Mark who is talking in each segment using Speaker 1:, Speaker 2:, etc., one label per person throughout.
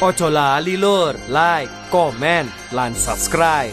Speaker 1: Ojo lali lur, like, komen, lan subscribe.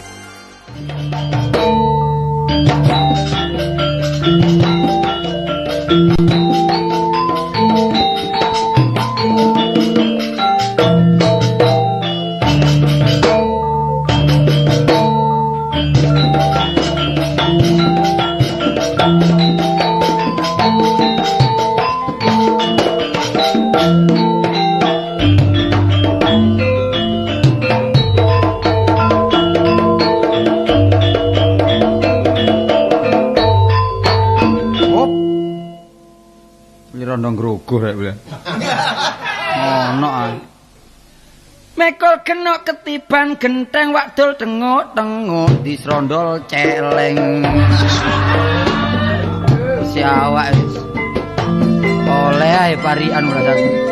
Speaker 2: Rondo grogoh rek boleh. Ono ah.
Speaker 3: Mekol genok ketiban genteng wakdul tengok-tengok
Speaker 2: disrondol celeng. Si awak wis. Oleh ae parian rasaku.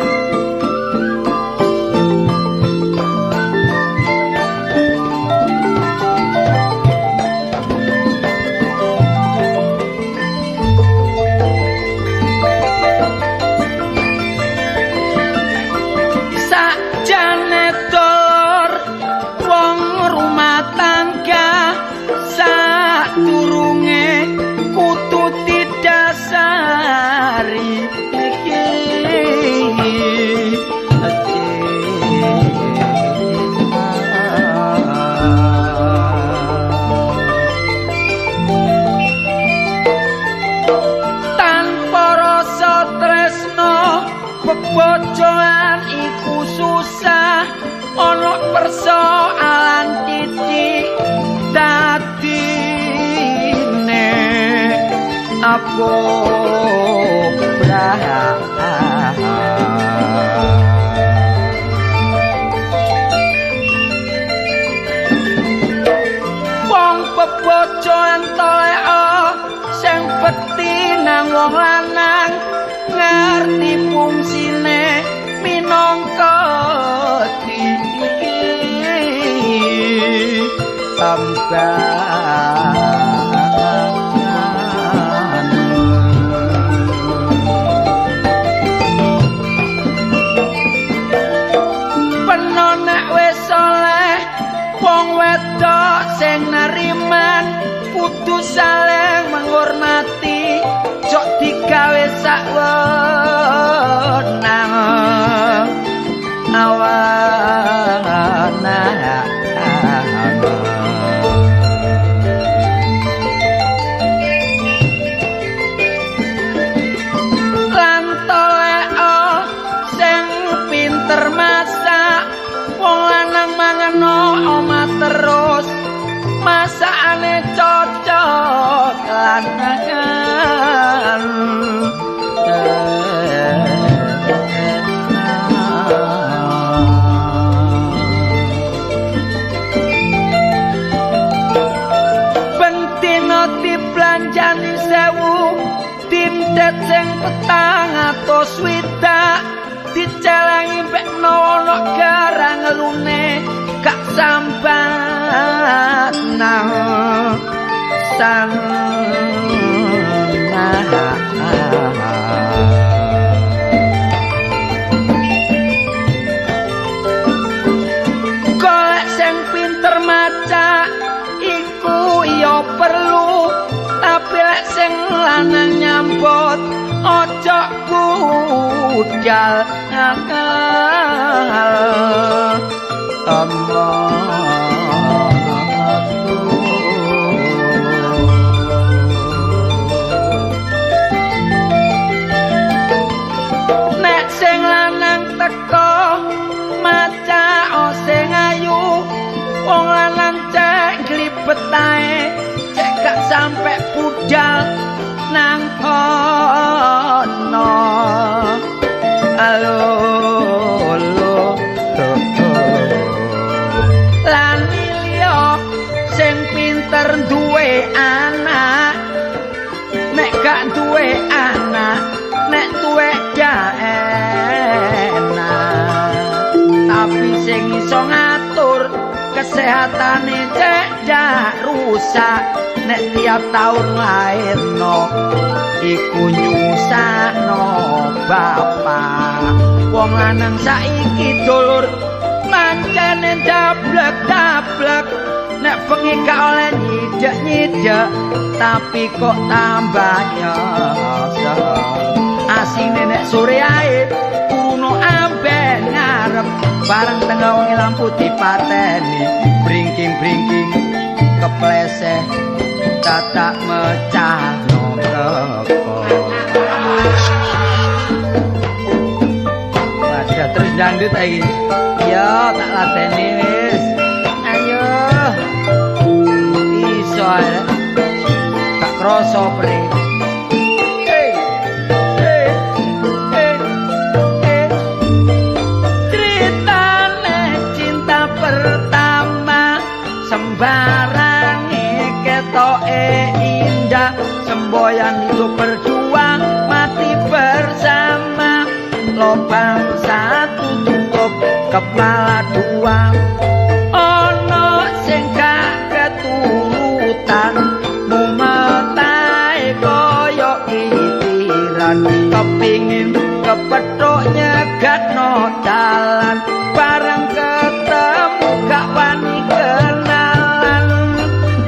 Speaker 3: Bebojoan iku susah ana persoalan titik dadine apa wong bebojoan toleko sing bekti nang wong lanang ngerti fungsine minangka tambahan. Peno nek wis saleh wong wedok sing neriman kudu saling menghormati, jok digawe sak wenang awana. Lan toleko sing pinter masak, wong lanang mangan omah terus, masakane cocok lan bentino diblanjani 1000 tindet sing 460 dicelengi mbek nono garang ngelune gak sambat nang sang. Golek sing pinter maca iku ya perlu, tapi lek sing lanang nyambut ojo budal ngakal. Nek sing lanang teko maca sing ayu, wong lanang cek glibet ae, cek gak sampe budal nang kono. Alo lo lan liya sing pinter duwe anak, nek gak duwe anak nek tuwek gak enak, tapi sing iso ngatur kesehatane cek gak rusak, nek tiap taun lairno iku nyusakno bapak. Wong lanang saiki dulur Mancene dablek-dablek nek bengi gak oleh nyidek-nyidek tapi kok tambah nyesek. Asine nek sore ae kuno ambek ngarep bareng tengah wengi lampu dipateni bringking-bringking kepleset tatak mecah no kepon. Waduh terus dangdut iki. Ya tak lateni wis. Ayo. Iso ae. Tak krasa pre. Critane cinta pertama sembarange ketoke indah, semboyan hidup berjuang mati bersama, lobang satu tutup kepala dua, ono sing gak keturutan mumetae koyo itiran, kepingin kepethuk nyegatno dalan, bareng ketemu gak wani kenalan,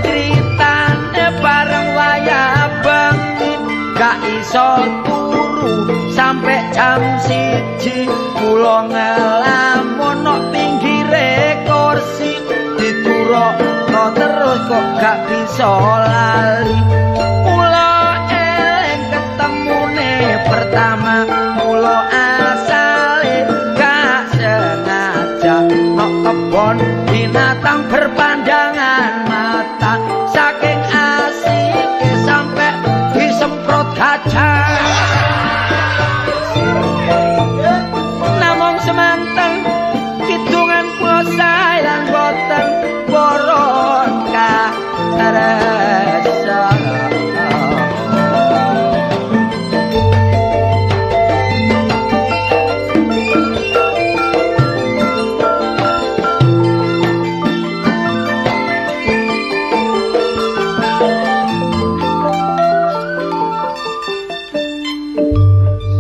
Speaker 3: critane bareng wayah bengi gak iso turu sampe jam 1, kula ngelamun nok pinggire kursi, diturokno terus kok gak bisa lali. Mula eling ketemune pertama, mula asale gak sengaja nok kebon binatang berpandangan mata, saking asike sampe disemprot kaca. Namung semanten kidungan kula sayang boten boron karesa.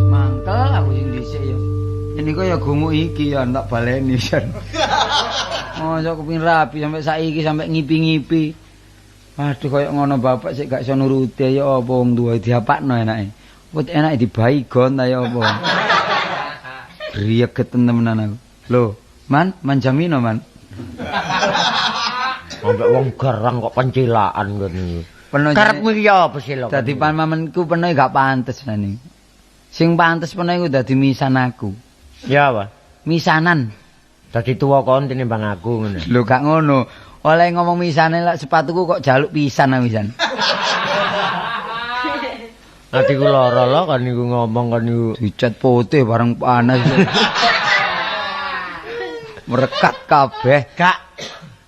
Speaker 3: Mangkel aku sing dhisik ya. Ini kok ya gumuk iki ya tak baleni jan. Mosok kepengin rapi sampe saiki sampe ngipi-ngipi. Aduh koyo ngono bapak sik gak iso nuruti ya apa wong tuwa diapakno enake. Apa enake dibaygon ta ya apa. Riyegeten temenan aku. Lho, Man, man jamino man.
Speaker 4: Sampe wong garang kok pencilaan ngene. Karepmu iki ya apa sih lho?
Speaker 3: Dadi pamamenku peno gak pantes nani. Sing pantes peno iku dadi misan aku.
Speaker 4: Ya apa?
Speaker 3: Misanan.
Speaker 4: Dadi tuwa kon tinimbang aku ngono.
Speaker 3: Lho gak ngono. Oleh ngomong misane lek sepatuku kok jaluk pisan pisan.
Speaker 4: Atiku lara lho kon niku ngomong kon niku
Speaker 3: dicat putih bareng panas. Merekat kabeh.
Speaker 4: Gak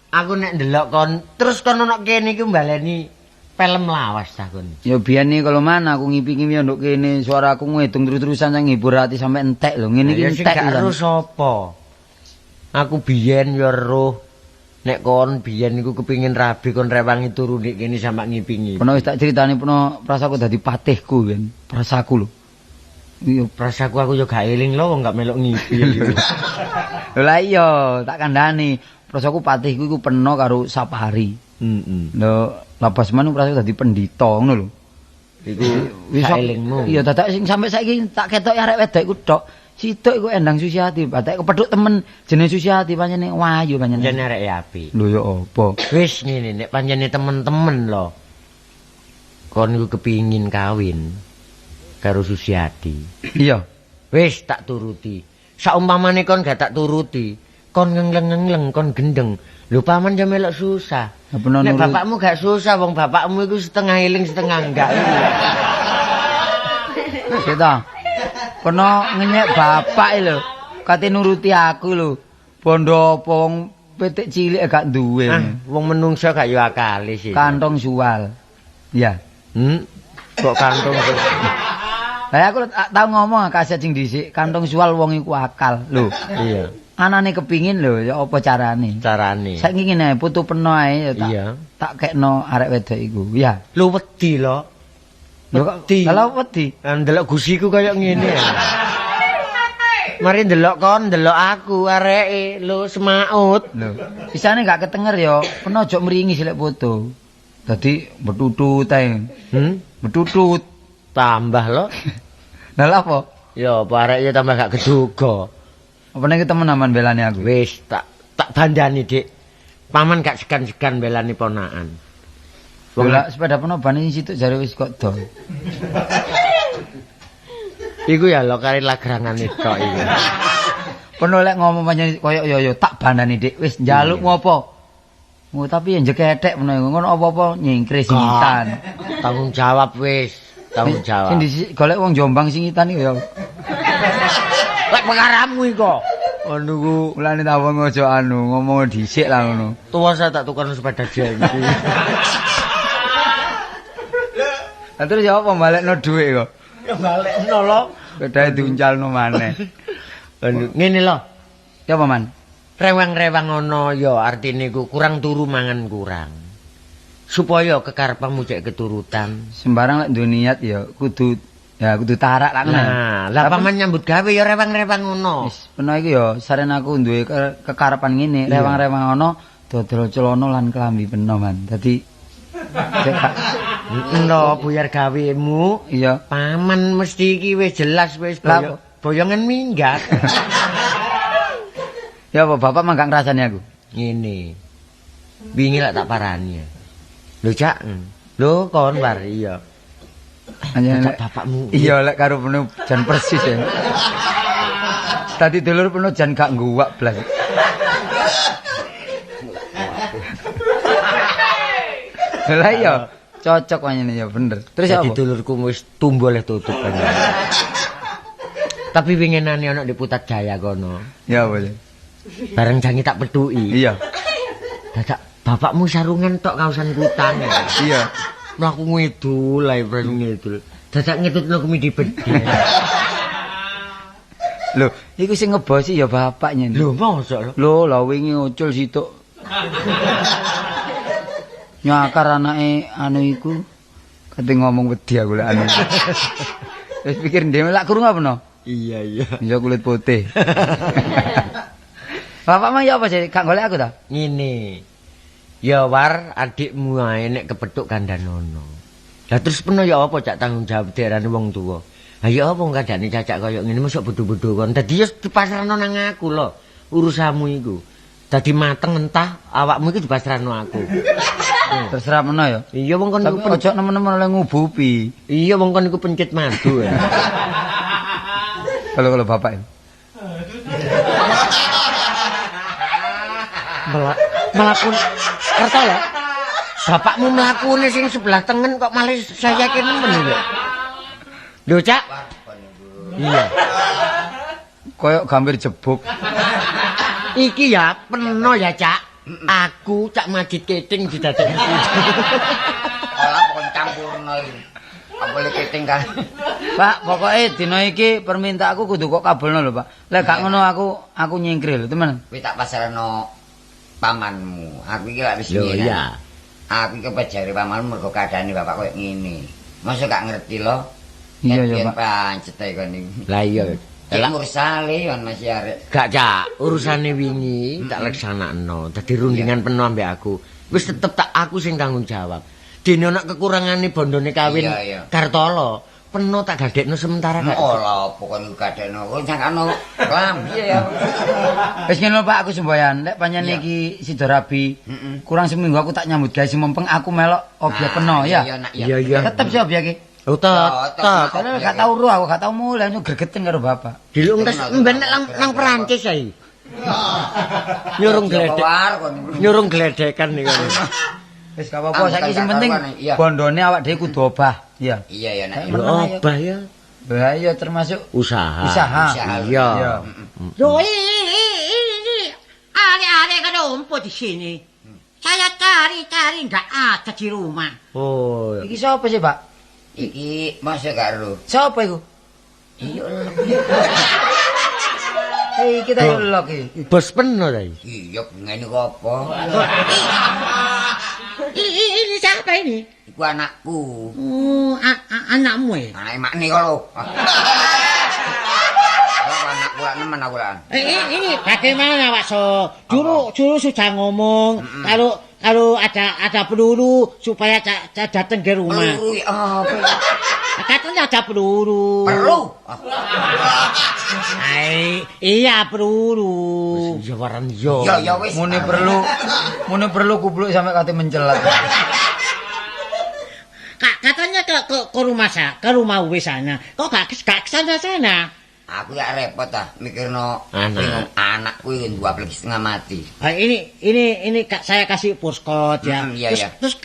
Speaker 4: aku nek ndelok kon terus kon ono kene iku mbaleni film lawas ta kon.
Speaker 3: Ya biyen iki kalau mana aku ngipi-ngipi nduk kene suaraku ngedung terus-terusan sang ngibur ati sampe entek lho. Ngene iki entek.
Speaker 4: Ya sing gak ero sapa? Aku biyen ya roh. Nek kon biyen iku kepingin rabi kon rewangi turu ndek kene sampe ngipi-ngipi.
Speaker 3: Peno wis tak critani peno prasaku dadi patihku biyen. Prasaku lho.
Speaker 4: Iya prasaku aku yo gak eling lho wong gak melok ngipi.
Speaker 3: Lho lah iya tak kandhani. Prasaku patihku iku peno karo Sapari.
Speaker 4: Heeh.
Speaker 3: Lho Labasman prasaku dadi pendhita ngono lho.
Speaker 4: Iku wis elingmu.
Speaker 3: Iya dadak sing sampe saiki tak ketoki arek wedok iku tok. Situk iku Endang Susiati, batek kepethuk temen jenenge Susiati pancene wayu pancene.
Speaker 4: Pancene arek apik.
Speaker 3: Lho ya apa?
Speaker 4: Wis ngene nek pancene temen-temen lho. Kon iku kepingin kawin karo Susiati.
Speaker 3: Iya.
Speaker 4: Wis tak turuti. Saumpamane kon gak tak turuti, kon ngengleng-ngengleng, kon gendeng. Lho paman yo melok susah. Nek bapakmu gak susah, wong bapakmu iku setengah eling setengah enggak iku.
Speaker 3: Sita. Peno ngenyek bapak lho. Kate nuruti aku lho. Bondo apa wong pitik cilik gak duwe.
Speaker 4: Ah, wong menungso gak yo akale sih.
Speaker 3: Kantong suwal. Iya.
Speaker 4: Kok kantong.
Speaker 3: Lah aku tau ngomong kaset sing dhisik, kantong suwal wong iku akal lho.
Speaker 4: Iya.
Speaker 3: Anane kepingin lho, ya apa carane?
Speaker 4: Carane.
Speaker 3: Saiki ngene ae, putu peno ae ya tak.
Speaker 4: Iya.
Speaker 3: Tak kekno arek wedok iku. Ya.
Speaker 4: Lho wedi lho. Wedi.
Speaker 3: Lha wedi.
Speaker 4: Ndelok gusiku kaya ngene. Mari ndelok kon, ndelok aku areke lho semaut.
Speaker 3: Lho, isane gak ketenger ya, peno aja mringi silek foto. Dadi betutut ae. Betutut
Speaker 4: tambah lho.
Speaker 3: Lah lha apa?
Speaker 4: Ya apa areke tambah gak keduga.
Speaker 3: Apa nek temen aman belani aku?
Speaker 4: Wis tak bandani, Dik. Paman gak segan-segan belani ponakan.
Speaker 3: Wong lak sepeda peno bane situk jare wis kok dol.
Speaker 4: Iku ya lho kare lagrangane tok iku.
Speaker 3: Peno lek ngomong pancen koyo yo tak bandani, Dik. Wis njalukmu apa? Oh, tapi yang jeketek peno ngono apa-apa nyingkri singitan.
Speaker 4: Tanggung jawab wis, tanggung jawab.
Speaker 3: Sing golek wong Jombang singitan iku ya.
Speaker 4: Lek perkaramu iku.
Speaker 3: Ngono ku mulane ta wong aja anu ngomong dhisik lah ngono.
Speaker 4: Tuwa saya tak tukarno sepeda jengki.
Speaker 3: Lah terus ya apa balekno dhuwit kok?
Speaker 4: Ya balekno lho.
Speaker 3: Sepedae diuncalno maneh.
Speaker 4: Ngene lho.
Speaker 3: Ya apa, Man?
Speaker 4: Rewang-rewang ngono ya artine ku kurang turu mangan kurang. Supaya kekarepanmu cek keturutan.
Speaker 3: Sembarang lek duwe niat ya kudu tarak lah ngono.
Speaker 4: Nah, lah paman nyambut gawe ya rewang-rewang ngono.
Speaker 3: Wis peno iki ya saren aku duwe kekarepan ngene, rewang-rewang ngono dodol celana lan klambi peno, Man. Dadi
Speaker 4: lho buyar gawemu.
Speaker 3: Iya.
Speaker 4: Paman mesti iki wis jelas wis boyongan minggat.
Speaker 3: Ya apa bapak mah gak ngrasani aku?
Speaker 4: Ngene. Wingi lak tak parani. Lho Cak. Lho kon war iya. Lek bapakmu.
Speaker 3: Iya lek karo peno jan persis ya. Tadi dulur peno jan gak ngguwak blas. Lah iya cocok pancene ya bener. Terus apa?
Speaker 4: Dadi dulurku wis tumbuh oleh tutup pancen. Tapi winginane ana di Putat Jaya kono.
Speaker 3: Ya apa ya?
Speaker 4: Bareng jangi tak petuki.
Speaker 3: Iya.
Speaker 4: Dadak bapakmu sarungan tok kaosan kutang.
Speaker 3: Iya.
Speaker 4: Mlaku ngidul ae mlaku ngidul. Dadak ngetutno kemidi bedhe.
Speaker 3: Lho, iku sing ngebosi ya bapaknya.
Speaker 4: Lho, mosok lho.
Speaker 3: Lho, lah wingi ucul situk. Nyakar anake anu iku. Kate ngomong wedi aku lek anu. Wis pikir dhewe lak krungu apa no?
Speaker 4: Iya, iya.
Speaker 3: Ya kulit putih. Bapak mah ya apa sih? Gak golek aku ta?
Speaker 4: Ngene. Ya war adikmu ae nek kepethuk kandhanono. Lah terus peno ya apa cak tanggung jawab diarani wong tuwa. Ha ya apa kandhane cacak kaya ngene mosok bodho-bodho kon. Dadi ya dipasrahno nang aku lho urusanmu iku. Dadi mateng entah awakmu iki dipasrahno aku.
Speaker 3: Terserah meno ya.
Speaker 4: Iya wong kon
Speaker 3: iku ojo nemen-nemen oleh ngubupi.
Speaker 4: Iya wong kon iku pencit madu ya.
Speaker 3: Kalau bapak ini.
Speaker 4: Melakukan Kertola. Bapakmu mlakune sing sebelah tengen kok malah saya yakin nemen lho. Lho, Cak. Iya.
Speaker 3: Koyok gambir jebuk.
Speaker 4: Iki ya peno ya, Cak. Aku Cak Majid Keting didadekno.
Speaker 2: Ora pokok campurno iki. Apa le keting kan.
Speaker 3: Pak, pokoke dina iki permintaanku kudu kok kabulno lho, Pak. Lek gak ngono aku nyingkri lho, temen.
Speaker 2: Kuwi tak pasrahno pamanmu. Aku iki lak wis ngene.
Speaker 4: Iya.
Speaker 2: Aku iki pejare pamanmu mergo keadaane bapak koyo ngene. Mosok gak ngerti lho.
Speaker 3: Iya ya, Pak.
Speaker 2: Pancet ae kon niku.
Speaker 4: Lah iya.
Speaker 2: Lah mursale kon masih arek.
Speaker 4: Gak, Cak. Urusane wingi tak leksanakno. Dadi rundingan penuh ambek aku. Wis tetep tak aku sing tanggung jawab. Dene ana kekurangane bondone kawin Kartolo, peno tak gadekno sementara gak.
Speaker 2: Oh lha apa kon gadekno? Kon sangkano klambi ya.
Speaker 3: Wis ngene lho Pak, aku semboyan. Lek pancen iki sida rabi, kurang seminggu aku tak nyambut gawe mempeng aku melok obyek peno ya.
Speaker 4: Iya iya.
Speaker 3: Tetep sih obyek iki.
Speaker 4: Oh tetep.
Speaker 3: Karena gak tau ro aku, gak tau mulai gregeten karo bapak.
Speaker 4: Dilung tes mben nang Perancis ae. Nyurung gledek. Nyurung gledekan niku.
Speaker 3: Wis gak apa-apa saiki sing penting bondone awak dhewe kudu obah. Iya.
Speaker 2: Iya ya nek
Speaker 4: obah ya.
Speaker 3: Lah iya termasuk
Speaker 4: usaha.
Speaker 3: Usaha.
Speaker 4: Iya.
Speaker 5: Loh ini arek-arek kan rumput di sini. Saya cari-cari enggak ada di rumah.
Speaker 4: Oh.
Speaker 3: Iki sapa sih, Pak?
Speaker 2: Iki masa gak ero.
Speaker 3: Sapa iku?
Speaker 2: Iya.
Speaker 3: Eh kita yo lok iki.
Speaker 4: Bos peno ta iki?
Speaker 2: Iya, ngene kok apa?
Speaker 5: Ini siapa ini?
Speaker 2: Iku anakku.
Speaker 5: Oh, anakmu ya?
Speaker 2: Anake makne kok lho. Anakku
Speaker 6: Aku lak nemen aku lak.
Speaker 5: Ini bagaimana Pak So? Juru sudah ngomong kalau ada peluru supaya datang ke rumah.
Speaker 6: Peluru ya apa?
Speaker 5: Katanya ada peluru.
Speaker 6: Perlu.
Speaker 5: Iya peluru.
Speaker 4: Wis waran yo.
Speaker 6: Ya ya wis.
Speaker 3: Mune perlu kubluk sampai kate mencelat.
Speaker 5: Katanya ke rumah saya, ke rumah wis sana. Kok gak kesana sana?
Speaker 6: Aku ya repot ah mikirno bingung anakku iki 2,5 mati.
Speaker 5: Ah, ini Kak, saya kasih puskot ya.
Speaker 6: Iya,
Speaker 5: terus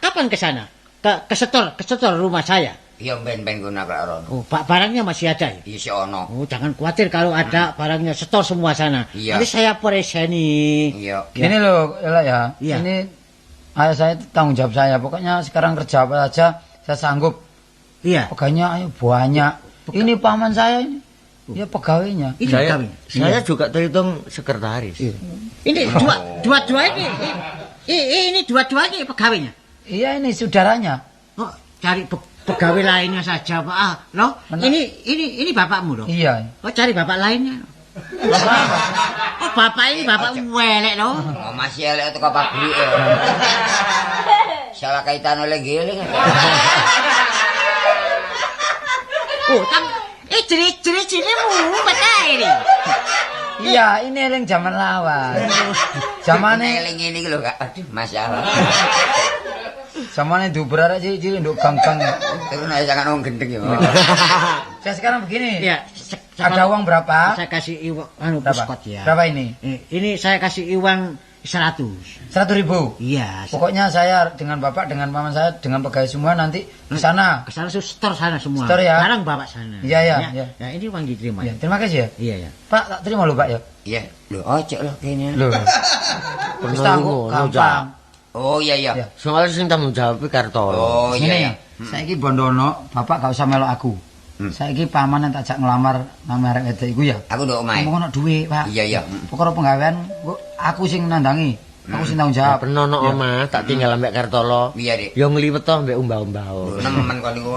Speaker 5: kapan ke sana? Ke setor rumah saya.
Speaker 6: Iya ben-ben guna kok rono.
Speaker 5: Oh, barangnya masih ada ya?
Speaker 6: Iya sih ono.
Speaker 5: Oh, jangan khawatir kalau ada barangnya, setor semua sana.
Speaker 6: Iya.
Speaker 5: Nanti saya preseni.
Speaker 6: Iya.
Speaker 3: Ini loh, ya.
Speaker 5: Iya.
Speaker 3: Ini ayah saya tanggung jawab saya. Pokoknya sekarang kerja apa saja saya sanggup.
Speaker 5: Iya.
Speaker 3: Pegawainya ayo banyak. Ini paman saya ini. Ya pegawainya.
Speaker 5: Ini
Speaker 4: saya juga terhitung sekretaris.
Speaker 3: Iya.
Speaker 5: Ini dua-dua ini. Ini dua-dua ini pegawainya.
Speaker 3: Iya, ini saudaranya.
Speaker 5: Oh, cari pegawai lainnya saja, Pak. Ah, loh, ini bapakmu loh.
Speaker 3: Iya.
Speaker 5: Oh, cari bapak lainnya.
Speaker 3: Bapak.
Speaker 5: Oh, bapak ini bapak welek loh.
Speaker 6: Oh, masih elek teko pabrik. Salah kaitan oleh giling.
Speaker 5: Oh, tang ciri-cirimu betul ini.
Speaker 3: Iya, ini eling zaman lawas. Zamane
Speaker 6: eling ngene iki lho, Kak. Aduh, masalah.
Speaker 3: Zamane duber arek cilik-cilik nduk gang-gang.
Speaker 6: Terus nek jangan wong gendeng ya.
Speaker 3: Saya sekarang begini.
Speaker 5: Iya,
Speaker 3: ada uang berapa?
Speaker 5: Saya kasih uang puskot ya.
Speaker 3: Berapa ini?
Speaker 5: Ini saya kasih uang 100.
Speaker 3: 100.000?
Speaker 5: Iya.
Speaker 3: Pokoknya saya dengan bapak, dengan paman saya, dengan pegawai semua nanti ke sana.
Speaker 5: Ke sana setor sana semua.
Speaker 3: Setor ya.
Speaker 5: Barang bapak sana.
Speaker 3: Iya, iya, iya.
Speaker 5: Ya, ini uang diterima.
Speaker 3: Ya, terima kasih ya.
Speaker 5: Iya, iya.
Speaker 3: Pak, tak terima lho, Pak ya.
Speaker 6: Iya. Lho, ojo lho kene.
Speaker 3: Lho. Wis gampang.
Speaker 6: Oh iya iya.
Speaker 4: Soalnya sing tanggung jawab Kartolo.
Speaker 6: Oh iya iya.
Speaker 3: Saiki bondono, bapak gak usah melok aku. Saiki paman yang tak jak ngelamar nama arek wedok iku ya.
Speaker 6: Aku nduk omahe.
Speaker 3: Ngomong ono dhuwit, Pak.
Speaker 6: Iya iya.
Speaker 3: Perkara penggawean aku sing nandangi. Aku sing tanggung jawab.
Speaker 4: Penono omah tak tinggal ambek Kartolo.
Speaker 6: Iya, Dik.
Speaker 4: Ya ngliwet to ambek umbah-umbah.
Speaker 6: Nemen kon niku.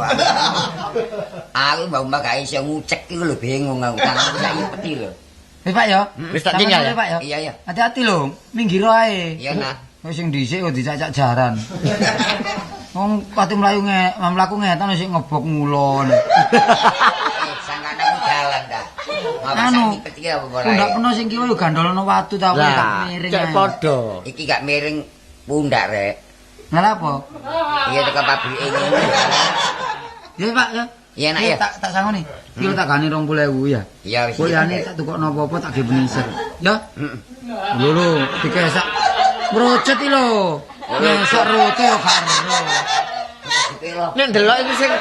Speaker 6: Aku umbah-umbah gak iso ngucek iku lho bingung aku. Tanganku sak ipeti lho.
Speaker 3: Wis Pak ya.
Speaker 4: Wis tak tinggal ya.
Speaker 3: Pak ya.
Speaker 6: Iya iya.
Speaker 3: Hati-hati lho, minggir ae.
Speaker 6: Iya nah.
Speaker 3: Wis sing dhisik kok dicacak jaran. Wong pati mlayu mlaku ngetan sik ngebok ngulon.
Speaker 6: Sangkane aku dalan ta.
Speaker 3: Anu,
Speaker 6: ipet iki apa ora?
Speaker 3: Pundak peno sing kiwa yo gandolono watu ta apa gak miring.
Speaker 4: Cek padha.
Speaker 6: Iki gak miring pundak rek.
Speaker 3: Lha apa?
Speaker 6: Iya teko pabrike ngene.
Speaker 3: Ya Pak ya.
Speaker 6: Iya nak ya.
Speaker 3: Tak sangoni. Iki tak gane 20.000 ya.
Speaker 6: Iya wis.
Speaker 3: Kuliane tak tukokno apa-apa tak ge penisir. Ya. Lho lho, dikesak. Mrocet iki lho. Ngesok rote yo gak ero.
Speaker 4: Nek ndelok iku sing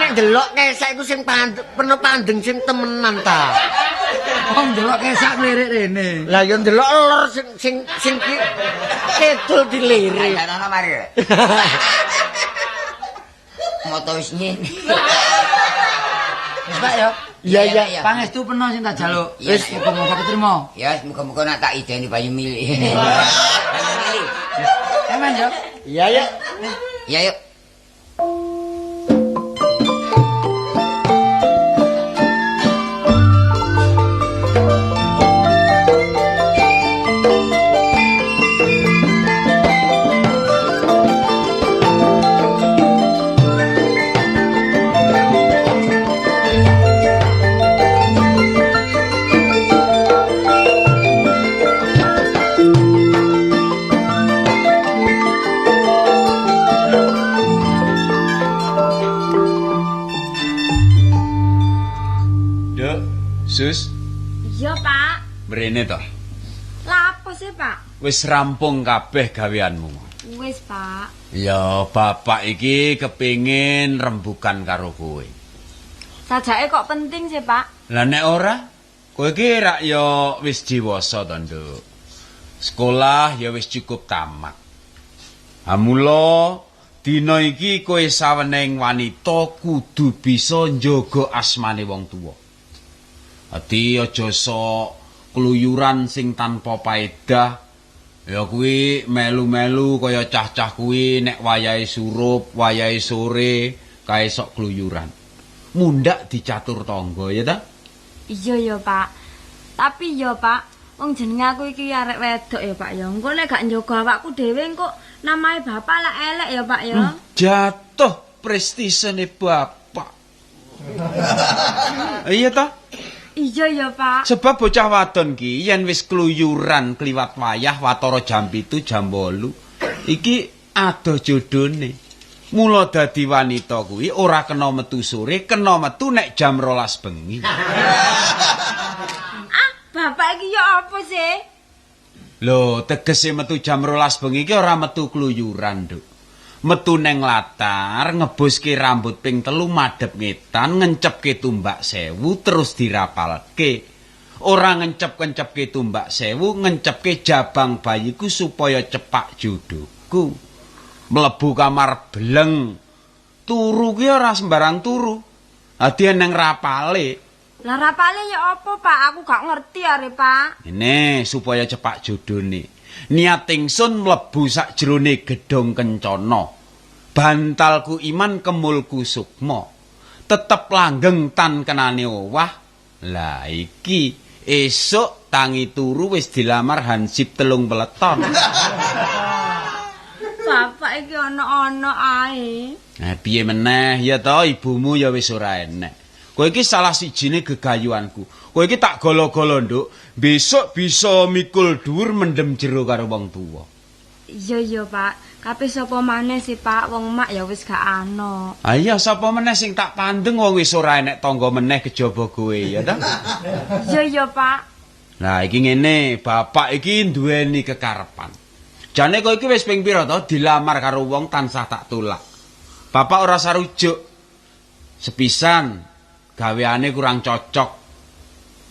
Speaker 4: nek ndelok kesak iku sing peno pandeng sing temenan ta.
Speaker 3: Wong ndelok kesak mlirik rene.
Speaker 4: Lah yo ndelok lor sing sing sing kidul dilirik.
Speaker 6: Ana mari rek. Moto wis ngene.
Speaker 3: Wis Pak ya.
Speaker 4: Iya iya.
Speaker 3: Pangestu peno sing tak jaluk.
Speaker 6: Wis
Speaker 3: muga-muga ketrima.
Speaker 6: Ya muga-muga nak tak ideni banyu mili. Banyu mili.
Speaker 3: Aman ya.
Speaker 4: Iya ya.
Speaker 6: Iya yuk.
Speaker 7: Sus?
Speaker 8: Iya, Pak.
Speaker 7: Mrene to?
Speaker 8: Lapo sih, Pak?
Speaker 7: Wis rampung kabeh gaweanmu.
Speaker 8: Wis, Pak.
Speaker 7: Ya, bapak iki kepingin rembukan karo kowe.
Speaker 8: Sajake kok penting sih, Pak?
Speaker 7: Lah nek ora, kowe iki rak ya wis dewasa to, Nduk. Sekolah ya wis cukup tamat. Ha mula dina iki kowe saweneng wanita kudu bisa njaga asmane wong tuwa. Ati aja sok kluyuran sing tanpa paedah. Ya kuwi melu-melu kaya cah-cah kuwi nek wayahe surup, wayahe sore kae sok kluyuran. Mundak dicatur tangga ya ta?
Speaker 8: Iya ya, Pak. Tapi ya, Pak, wong jenenge aku iki arek wedok ya, Pak ya. Engko nek gak njaga awakku dhewe engko namae bapak lak elek ya, Pak ya.
Speaker 7: Jatuh prestisene bapak. Iya toh?
Speaker 8: Iya ya, Pak.
Speaker 7: Sebab bocah wadon ki yen wis kluyuran kliwat wayah watara jam 7 jam 8 iki adoh jodone. Mula dadi wanita kuwi ora kena metu sore, kena metu nek jam 12 bengi.
Speaker 8: Ah, bapak iki ya apa sih?
Speaker 7: Lho, tegese metu jam 12 bengi iki ora metu kluyuran, Nduk. Metu neng latar, ngebuske rambut ping 3 madhep ngetan, ngencepke tumbak 1000 terus dirapalke. Ora ngencep-ngencepke tumbak 1000, ngencepke jabang bayiku supaya cepak jodohku. Mlebu kamar bleng. Turu ki ora sembarang turu. Adi neng rapale.
Speaker 8: Lah rapale ya apa, Pak? Aku gak ngerti are, Pak.
Speaker 7: Ini supaya cepak jodone. Niat ingsun mlebu sakjroning gedhong kencana. Bantalku iman kemulku sukma. Tetep langgeng tan kenane owah. Lah iki esuk tangi turu wis dilamar hansip 3 peleton.
Speaker 8: Bapak iki ana-ana ae.
Speaker 7: Nah piye meneh ya to ibumu ya wis ora enek. Kowe iki salah sijine gegayuanku. Kowe iki tak golo-golo, Nduk. Besok bisa mikul dhuwur mendem jero karo wong tuwa.
Speaker 8: Iya iya, Pak. Kabeh sapa maneh sih, Pak? Wong mak ya wis gak ana.
Speaker 7: Ah iya, sapa meneh sing tak pandeng wong wis ora enek tangga meneh kejaba kowe ya ta?
Speaker 8: Iya iya, Pak.
Speaker 7: Nah, iki ngene, bapak iki duweni kekarepan. Jane kowe iki wis ping pira to dilamar karo wong tansah tak tolak. Bapak ora sarujuk. Sepisan gaweane kurang cocok.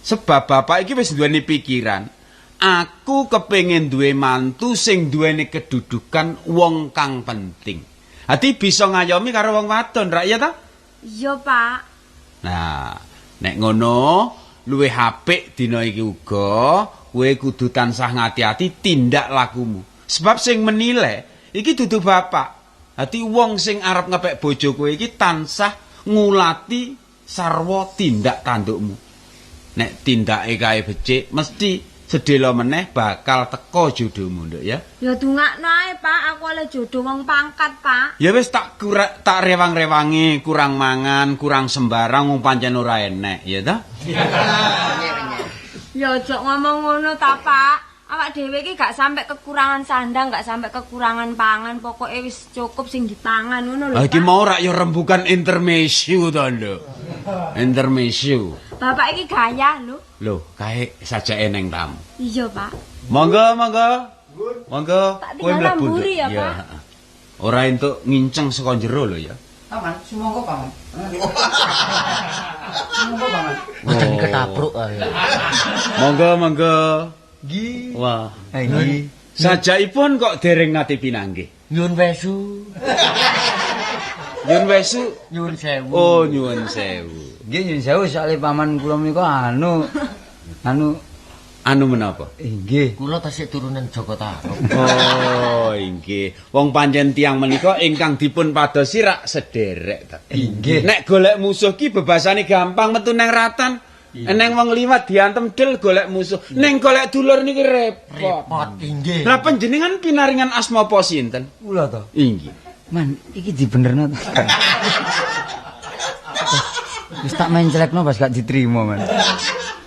Speaker 7: Sebab bapak iki wis duweni pikiran, aku kepengin duwe mantu sing duweni kedudukan wong kang penting. Adi bisa ngayomi karo wong wadon, rak ya ta?
Speaker 8: Iya, Pak.
Speaker 7: Nah, nek ngono luwih apik dina iki uga kowe kudu tansah ngati-ati tindak lakumu. Sebab sing menilai iki dudu bapak. Adi wong sing arep ngepek bojo kowe iki tansah ngulati sarwa tindak tandukmu. Nek tindake kae becik mesti sedhela meneh bakal teka jodohmu, Nduk ya.
Speaker 8: Ya dongakno ae, Pak, aku oleh jodoh wong pangkat, Pak.
Speaker 7: Ya wis tak rewang-rewangi, kurang mangan, kurang sembarang wong pancen ora enek, ya ta?
Speaker 8: Ya aja ngomong ngono ta, Pak. Awak dhewe iki gak sampe kekurangan sandang, gak sampe kekurangan pangan, pokoke wis cukup sing dipangan ngono lho.
Speaker 7: Lah iki mau rak ya rembukan intermezzo to, Nduk. Intermezzo.
Speaker 8: Bapak iki gaya lho.
Speaker 7: Lho, kae sajake neng tamu.
Speaker 8: Iya, Pak.
Speaker 7: Monggo, monggo. Monggo,
Speaker 8: kowe mlebu. Ya, Pak.
Speaker 7: Ora entuk nginceng saka jero lho ya.
Speaker 3: Paman, sumangga, Paman. Sumangga, Paman.
Speaker 4: Mboten ketabruk ae.
Speaker 7: Monggo, monggo.
Speaker 3: Nggih.
Speaker 7: Wah,
Speaker 3: nggih.
Speaker 7: Sajakipun kok dereng nate pinanggih.
Speaker 4: Nyuwun wesu.
Speaker 7: Nyuwun wesu,
Speaker 4: nyuwun sewu.
Speaker 7: Oh, nyuwun sewu.
Speaker 3: Nggih, nyuwun sewu soalé paman kula menika anu
Speaker 7: anu menapa?
Speaker 3: Nggih.
Speaker 4: Kula tasih turunan Joko Tarub.
Speaker 7: Oh, inggih. Wong pancen tiyang menika ingkang dipun padosi rak sederek ta.
Speaker 3: Inggih.
Speaker 7: Nek golek musuh ki bebasane gampang metu nang ratan. Eneng wong liwat diantem del golek musuh. Ning golek dulur niki repot.
Speaker 4: Repot inggih.
Speaker 7: Lah panjenengan pinaringan asma apa sinten?
Speaker 3: Kula to.
Speaker 7: Inggih.
Speaker 3: Man, iki dibenerno. Wis tak menclekno pas gak diterima, Man.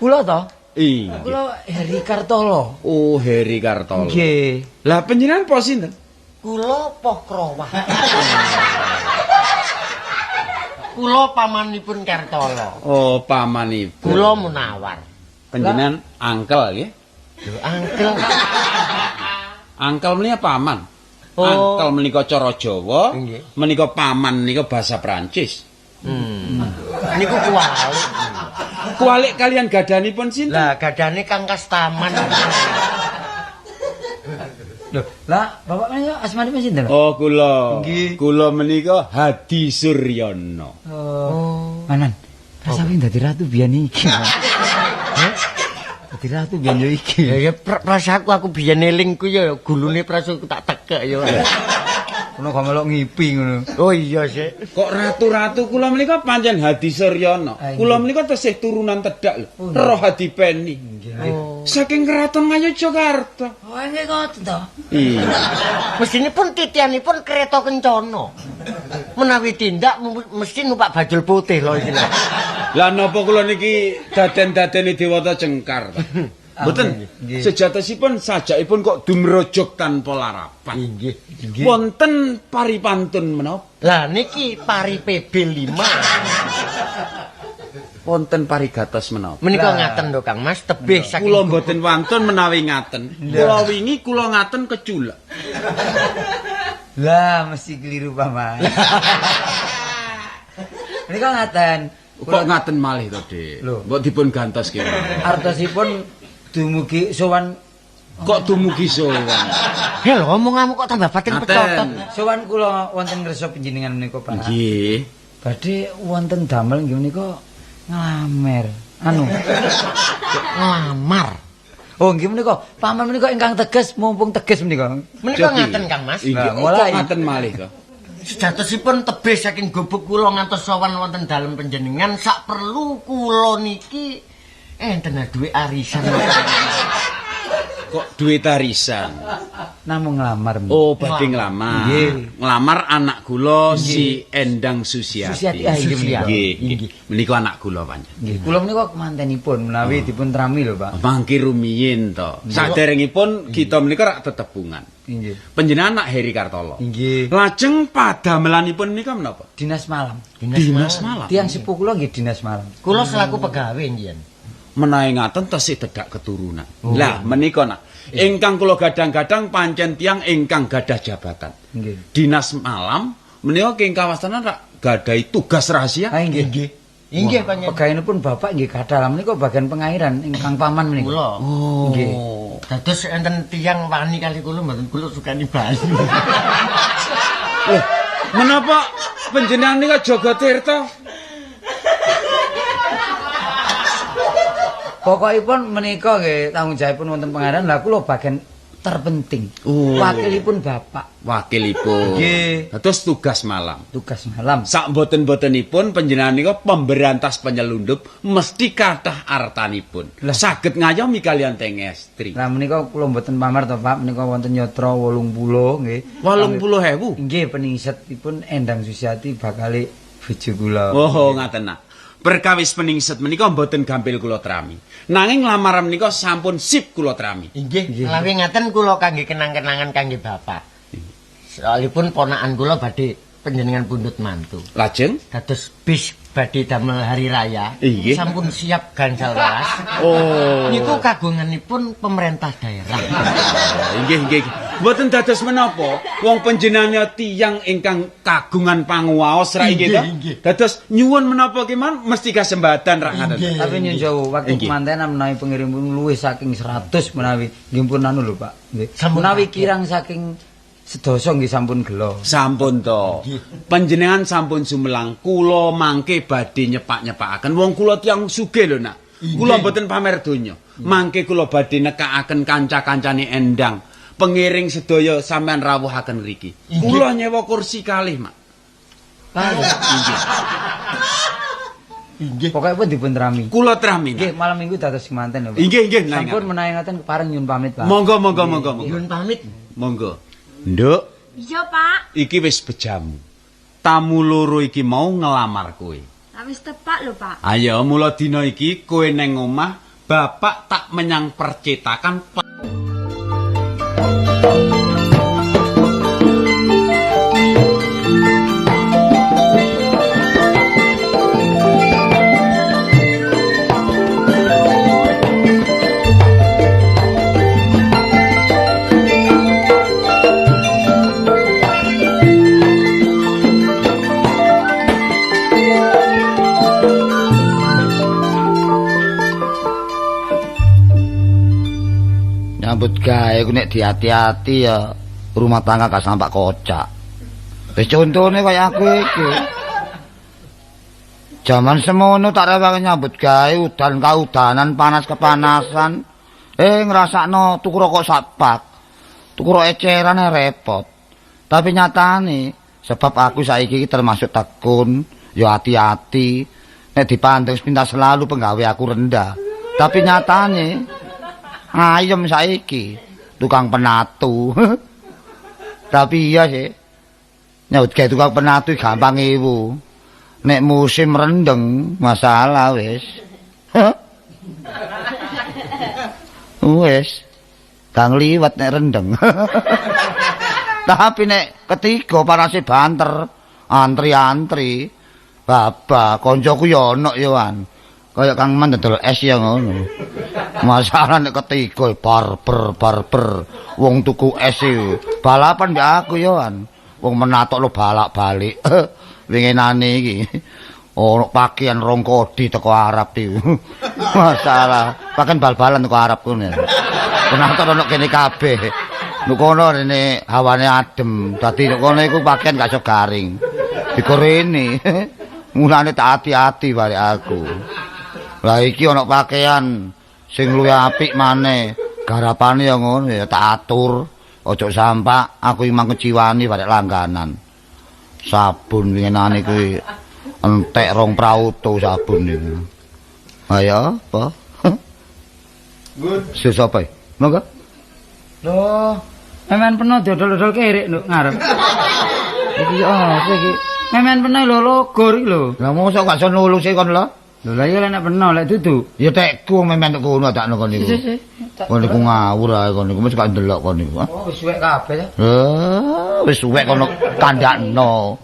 Speaker 3: Kula to?
Speaker 7: Inggih.
Speaker 3: Kula Heri Kartolo.
Speaker 7: Oh, Heri Kartolo.
Speaker 3: Nggih.
Speaker 7: Lah panjenengan apa sinten?
Speaker 4: Kula Pokrowah. Kula pamanipun Kartolo.
Speaker 7: Oh, pamanipun.
Speaker 4: Kula Munawar.
Speaker 7: Panjenengan angkel nggih?
Speaker 4: Lho, angkel.
Speaker 7: Angkel menika paman.
Speaker 4: Oh.
Speaker 7: Angkel menika cara Jawa, menika paman menika bahasa Prancis.
Speaker 4: Niku kuwalik.
Speaker 7: Kuwalik kalian gadanipun sinten?
Speaker 4: Lah, gadane Kang Kastaman.
Speaker 3: Lho, lah bapak menika asmanipun sinten?
Speaker 7: Oh, kula.
Speaker 3: Nggih.
Speaker 7: Kula menika Hadi Suryono.
Speaker 3: Oh. Manan. Rasane dadi ratu biyen iki. Hah? Dadi ratu biyen yo iki.
Speaker 4: Ya ya prasaku aku biyen eling ku ya gulune prasaku tak tekek ya.
Speaker 3: Ngono kok melok ngipi ngono.
Speaker 4: Oh iya sik.
Speaker 7: Kok ratu-ratu kula menika pancen Hadi Suryana. Kula menika tesih turunan tedhak lho. Roh Hadi Peni. Saking keraton Ngayogyakarta.
Speaker 6: Oh nggih ngoten to.
Speaker 7: Iya.
Speaker 4: Mestinipun titianipun kereta kencana. Menawi tindak mesti numpak bajul putih lho iki lho.
Speaker 7: Lah napa kula niki daden-dadene Dewata Cengkar to? Mboten. Sejatosipun sajakipun kok dumrojog tanpa larapan.
Speaker 4: Inggih.
Speaker 7: Wonten paripantun menapa?
Speaker 4: Lah niki pari PB 5.
Speaker 7: Wonten parigatos menapa?
Speaker 4: Menika ngaten lho Kang Mas, tebih saking
Speaker 7: kula mboten wantun menawi ngaten. Kula wingi kula ngaten keculek.
Speaker 3: Lah mesti keliru Paman. Menika ngaten.
Speaker 7: Kok ngaten malih to, Dik? Mbok dipun gantos kemawon.
Speaker 3: Artosipun dumugi sowan
Speaker 7: kok dumugi sowan.
Speaker 4: Heh lho omonganmu kok tambah batin pecotot.
Speaker 3: Sowan kula wonten ngresa panjenengan menika, Pak.
Speaker 7: Nggih.
Speaker 3: Badhe wonten damel nggih menika nglamer. Anu.
Speaker 4: Nglamar.
Speaker 3: Oh nggih menika paman menika ingkang teges mumpung teges menika.
Speaker 4: Menika ngaten Kang Mas.
Speaker 7: Nggih, mulai ngaten malih to.
Speaker 4: Sejatosipun tebih saking gubuk kula ngantos sowan wonten dalem panjenengan sak perlu kula niki enten dhuwit arisan.
Speaker 7: Kok dhuwit arisan?
Speaker 3: Namung nglamar.
Speaker 7: Oh, badhe nglamar. Nggih. Nglamar anak kula si Endang Susiati. Nggih. Nggih. Menika anak kula pancen.
Speaker 3: Nggih. Kula menika kemantenipun menawi dipun trami lho, Pak.
Speaker 7: Mangke rumiyin to. Saderengipun kita menika rak tetebungan.
Speaker 3: Nggih.
Speaker 7: Panjenengan anak Heri Kartolo.
Speaker 3: Nggih.
Speaker 7: Lajeng padamelanipun menika menapa?
Speaker 3: Dinas malam.
Speaker 7: Dinas malam.
Speaker 3: Tiyang sepuh kula nggih dinas malam.
Speaker 4: Kula selaku pegawe nggih.
Speaker 7: Menawi ngaten tesih tedhak keturunan. Lah menika nak ingkang kula gadang-gadang pancen tiyang ingkang gadah jabatan.
Speaker 3: Nggih.
Speaker 7: Dinas malam menika ing kawasanan rak gadahi tugas rahasia.
Speaker 3: Ah nggih.
Speaker 4: Nggih. Inggih panjenengan.
Speaker 3: Pegawenipun bapak nggih gadah lah menika bagian pengairan ingkang paman menika.
Speaker 4: Kula.
Speaker 7: Oh.
Speaker 3: Nggih.
Speaker 4: Dados enten tiyang wani kali kula mboten kula sukani banyu.
Speaker 7: Loh, menapa panjenengan nika Jaga Tirta?
Speaker 3: Pokokipun menika nggih tanggung jawabipun wonten pengairan lah kula bagian terpenting.
Speaker 7: Oh.
Speaker 3: Wakilipun bapak.
Speaker 7: Wakilipun.
Speaker 3: Nggih.
Speaker 7: Dados tugas malam.
Speaker 3: Tugas malam.
Speaker 7: Sak mboten-mbotenipun panjenengan nika pemberantas penyelundup mesti kathah artanipun. Saged ngayomi kaliyan teng estri.
Speaker 3: Lah menika kula mboten pamer to Pak, menika wonten yatra 80 nggih.
Speaker 7: 80.000.
Speaker 3: Nggih peningsetipun Endang Susiati bakale bojo kula.
Speaker 7: Oh, ngaten nak. Perkawis peningset menika mboten gampil kula trami. Nanging lamaran menika sampun sip kula trami.
Speaker 4: Inggih, menawi ngaten kula kangge kenang-kenangan kangge bapak. Soalipun ponakan kula badhe panjenengan pundhut mantu.
Speaker 7: Lajeng
Speaker 4: dados bis badhe damel hari raya.
Speaker 7: Inggih.
Speaker 4: Sampun siap gangsal welas.
Speaker 7: Oh.
Speaker 4: Niku kagunganipun pemerintah daerah.
Speaker 7: Inggih, inggih. Mboten dados menapa wong panjenengan tiyang ingkang kagungan panguwaos ra inggih to. Dados nyuwun menapa kemawon mesti kasembatan ra ngaten.
Speaker 3: Tapi nyuwun sewu waktu kemantenan menawi pengirim pun luwih saking 100 menawi nggih pun anu lho Pak. Nggih. Menawi kirang saking sedasa nggih sampun gelo.
Speaker 7: Sampun to. Panjenengan sampun sumelang kula mangke badhe nyepak-nyepakaken wong kula tiyang sugih lho nak. Kula mboten pamer donya. Mangke kula badhe nekakaken kanca-kancane Endang. Pengiring sedaya sampean rawuhaken mriki. Kula nyewa kursi kalih, Mak. Inggih.
Speaker 4: Inggih.
Speaker 3: Pokoke pun dipun trami.
Speaker 7: Kula trami.
Speaker 3: Nggih, malam minggu dados kemanten lho, Pak.
Speaker 7: Inggih, inggih.
Speaker 3: Sampun menawi ngaten kepareng nyuwun pamit, Pak.
Speaker 7: Monggo, monggo, monggo, monggo.
Speaker 4: Nyuwun pamit.
Speaker 7: Monggo. Nduk.
Speaker 8: Iya, Pak.
Speaker 7: Iki wis bejamu. Tamu loro iki mau ngelamar kowe.
Speaker 8: Lah wis tepak lho, Pak.
Speaker 7: Ayo, mula dina iki kowe neng omah, bapak tak menyang percetakan.
Speaker 2: Nyambut gawe ku nek diati-ati ya rumah tangga gak sampak kocak. Wis contone kaya aku iki. Jaman semono tak rewangi nyambut gawe udan kaudanan panas kepanasan. Ngrasakno tuku rokok sak pak. Tuku rokok eceran repot. Tapi nyatane sebab aku saiki iki termasuk tekun, ya hati-hati. Nek dipandang sepintas selalu penggawe aku rendah. Tapi nyatane ayem saiki tukang penatu. Tapi iya sih. Nyaut gawe tukang penatu gampang ewu. Nek musim rendeng masalah wis. Wis. Kang liwat nek rendeng. Tapi nek ketiga panase banter, antri-antri. Babah koncoku ya ono ya wan. Kaya Kang Man dodol es ya ngono. Masalah nek ketiga barber wong tuku es iki. Balapan mbek aku ya wan. Wong menatok lo balak-balik. Winginane iki ono pakaian rong kodi teko Arab iki. Masalah pakaian bal-balan teko Arab kono. Penatok ono kene kabeh. Nek kono rene hawane adem, dadi nek kono iku pakaian gak iso garing. Dikorene. Mulane tak ati-ati barek aku. Lah iki ana pakaian sing luwih apik maneh. Garapane ya ngono ya tak atur. Ojo sampak aku imang keciwani barek langganan. Sabun winginane kuwi entek rong prauto sabun niku. Ayo apa? Ngun. Sesapa? Monggo.
Speaker 3: Loh, memen peno dodol-dodol kerik nduk ngarep. Iki apa iki? Memen peno lho logor iki lho.
Speaker 2: Lah mosok gak iso nulung sih kon lho.
Speaker 3: Lho lah iya nek peno lek dudu.
Speaker 2: Ya tekku memen kono dakno kon niku. Kon niku ngawur ae kon niku mesti gak ndelok kon niku.
Speaker 3: Oh wis suwek kabeh ta.
Speaker 2: Eh, wis suwek kono kandakno.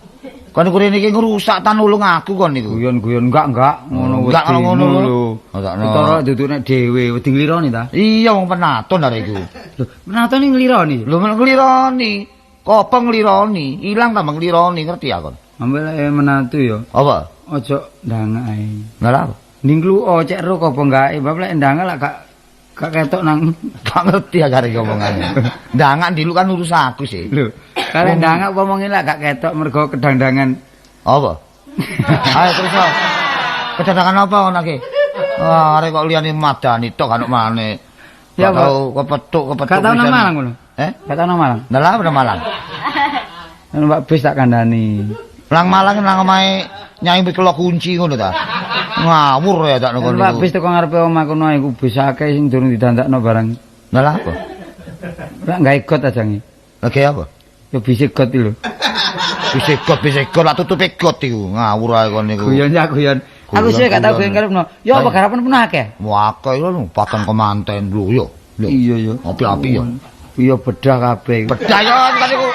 Speaker 2: Kon niku rene iki ngrusak ta nulung aku kon niku.
Speaker 3: Guyon-guyon enggak ngono
Speaker 2: Enggak ngono lho.
Speaker 3: Ketara duduk nek dhewe wedi nglironi ta?
Speaker 2: Iya wong penaton arek iku.
Speaker 3: Lho, penaton iki nglironi.
Speaker 2: Lho nglironi. Kopong nglironi, ilang tambah nglironi ngerti ya kon.
Speaker 3: Ambil lek menantu ya.
Speaker 2: Apa?
Speaker 3: Ojo ndangak ae.
Speaker 2: Lha apa?
Speaker 3: Ning kluo cek ro apa enggak, bab lek ndangak lak gak ketok nang
Speaker 2: gak ngerti agare omongane. Ndangak ndilu kan urus aku sih.
Speaker 3: Lho, kare ndangak apa omongin lak gak ketok mergo kedangdangan.
Speaker 2: Apa? Ayo terus. Kedandangan apa ngono iki? Wah, arek kok liyane madani tok gak ono maneh.
Speaker 3: Ya
Speaker 2: tau kepethuk-kepethuk.
Speaker 3: Gak tau nang Malang ngono.
Speaker 2: Eh?
Speaker 3: Gak tau nang Malang.
Speaker 2: Lha lha nang Malang.
Speaker 3: Numpak bis tak kandhani.
Speaker 2: Nang Malang nang omahe Nyai Mikelo kunci ngono ta. Ngawur ya tak ngono.
Speaker 3: Numpak bis teko ngarepe omah kono iku bis akeh sing durung didandakno barang.
Speaker 2: Lha lha apa?
Speaker 3: Lah gawe got ajange.
Speaker 2: Lah gawe apa?
Speaker 3: Ya bise got iki lho.
Speaker 2: Bise got lah tutupe got iku. Ngawur ae kon niku.
Speaker 3: Guyon ya guyon. Aku sih gak tau guyon karepno. Ya apa garapan pun akeh.
Speaker 2: Wah akeh lho pakan kemanten lho yo.
Speaker 3: Iya yo.
Speaker 2: Api-api yo.
Speaker 3: Iya bedah kabeh.
Speaker 2: Bedah yo kan iku.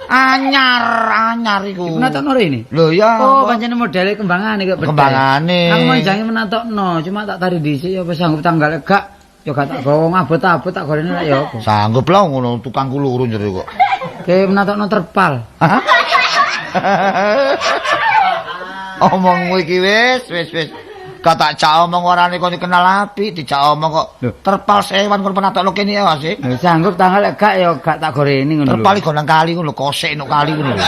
Speaker 2: Anyar iku.
Speaker 3: Menatokno rene.
Speaker 2: Lho ya.
Speaker 3: Oh, pancen modele kembangane kok bedah.
Speaker 2: Kembangane.
Speaker 3: Aku mau jange menatokno, cuma tak tari dhisik ya wis sanggup tanggal gak. Ya gak tak gawa ngabot-abot tak gorene lek ya apa.
Speaker 2: Sanggup lah ngono tukangku loro njero kok.
Speaker 3: Ke menatokno terpal.
Speaker 2: Omongmu iki wis. Gak tak jak omong orane kon kenal apik, dijak omong kok terpal sewan kon penatokno kene ya sih.
Speaker 3: Sanggup tanggal gak ya gak tak gorene ngono lho.
Speaker 2: Terpal iku nang kali ngono kosek nang kali ngono lho.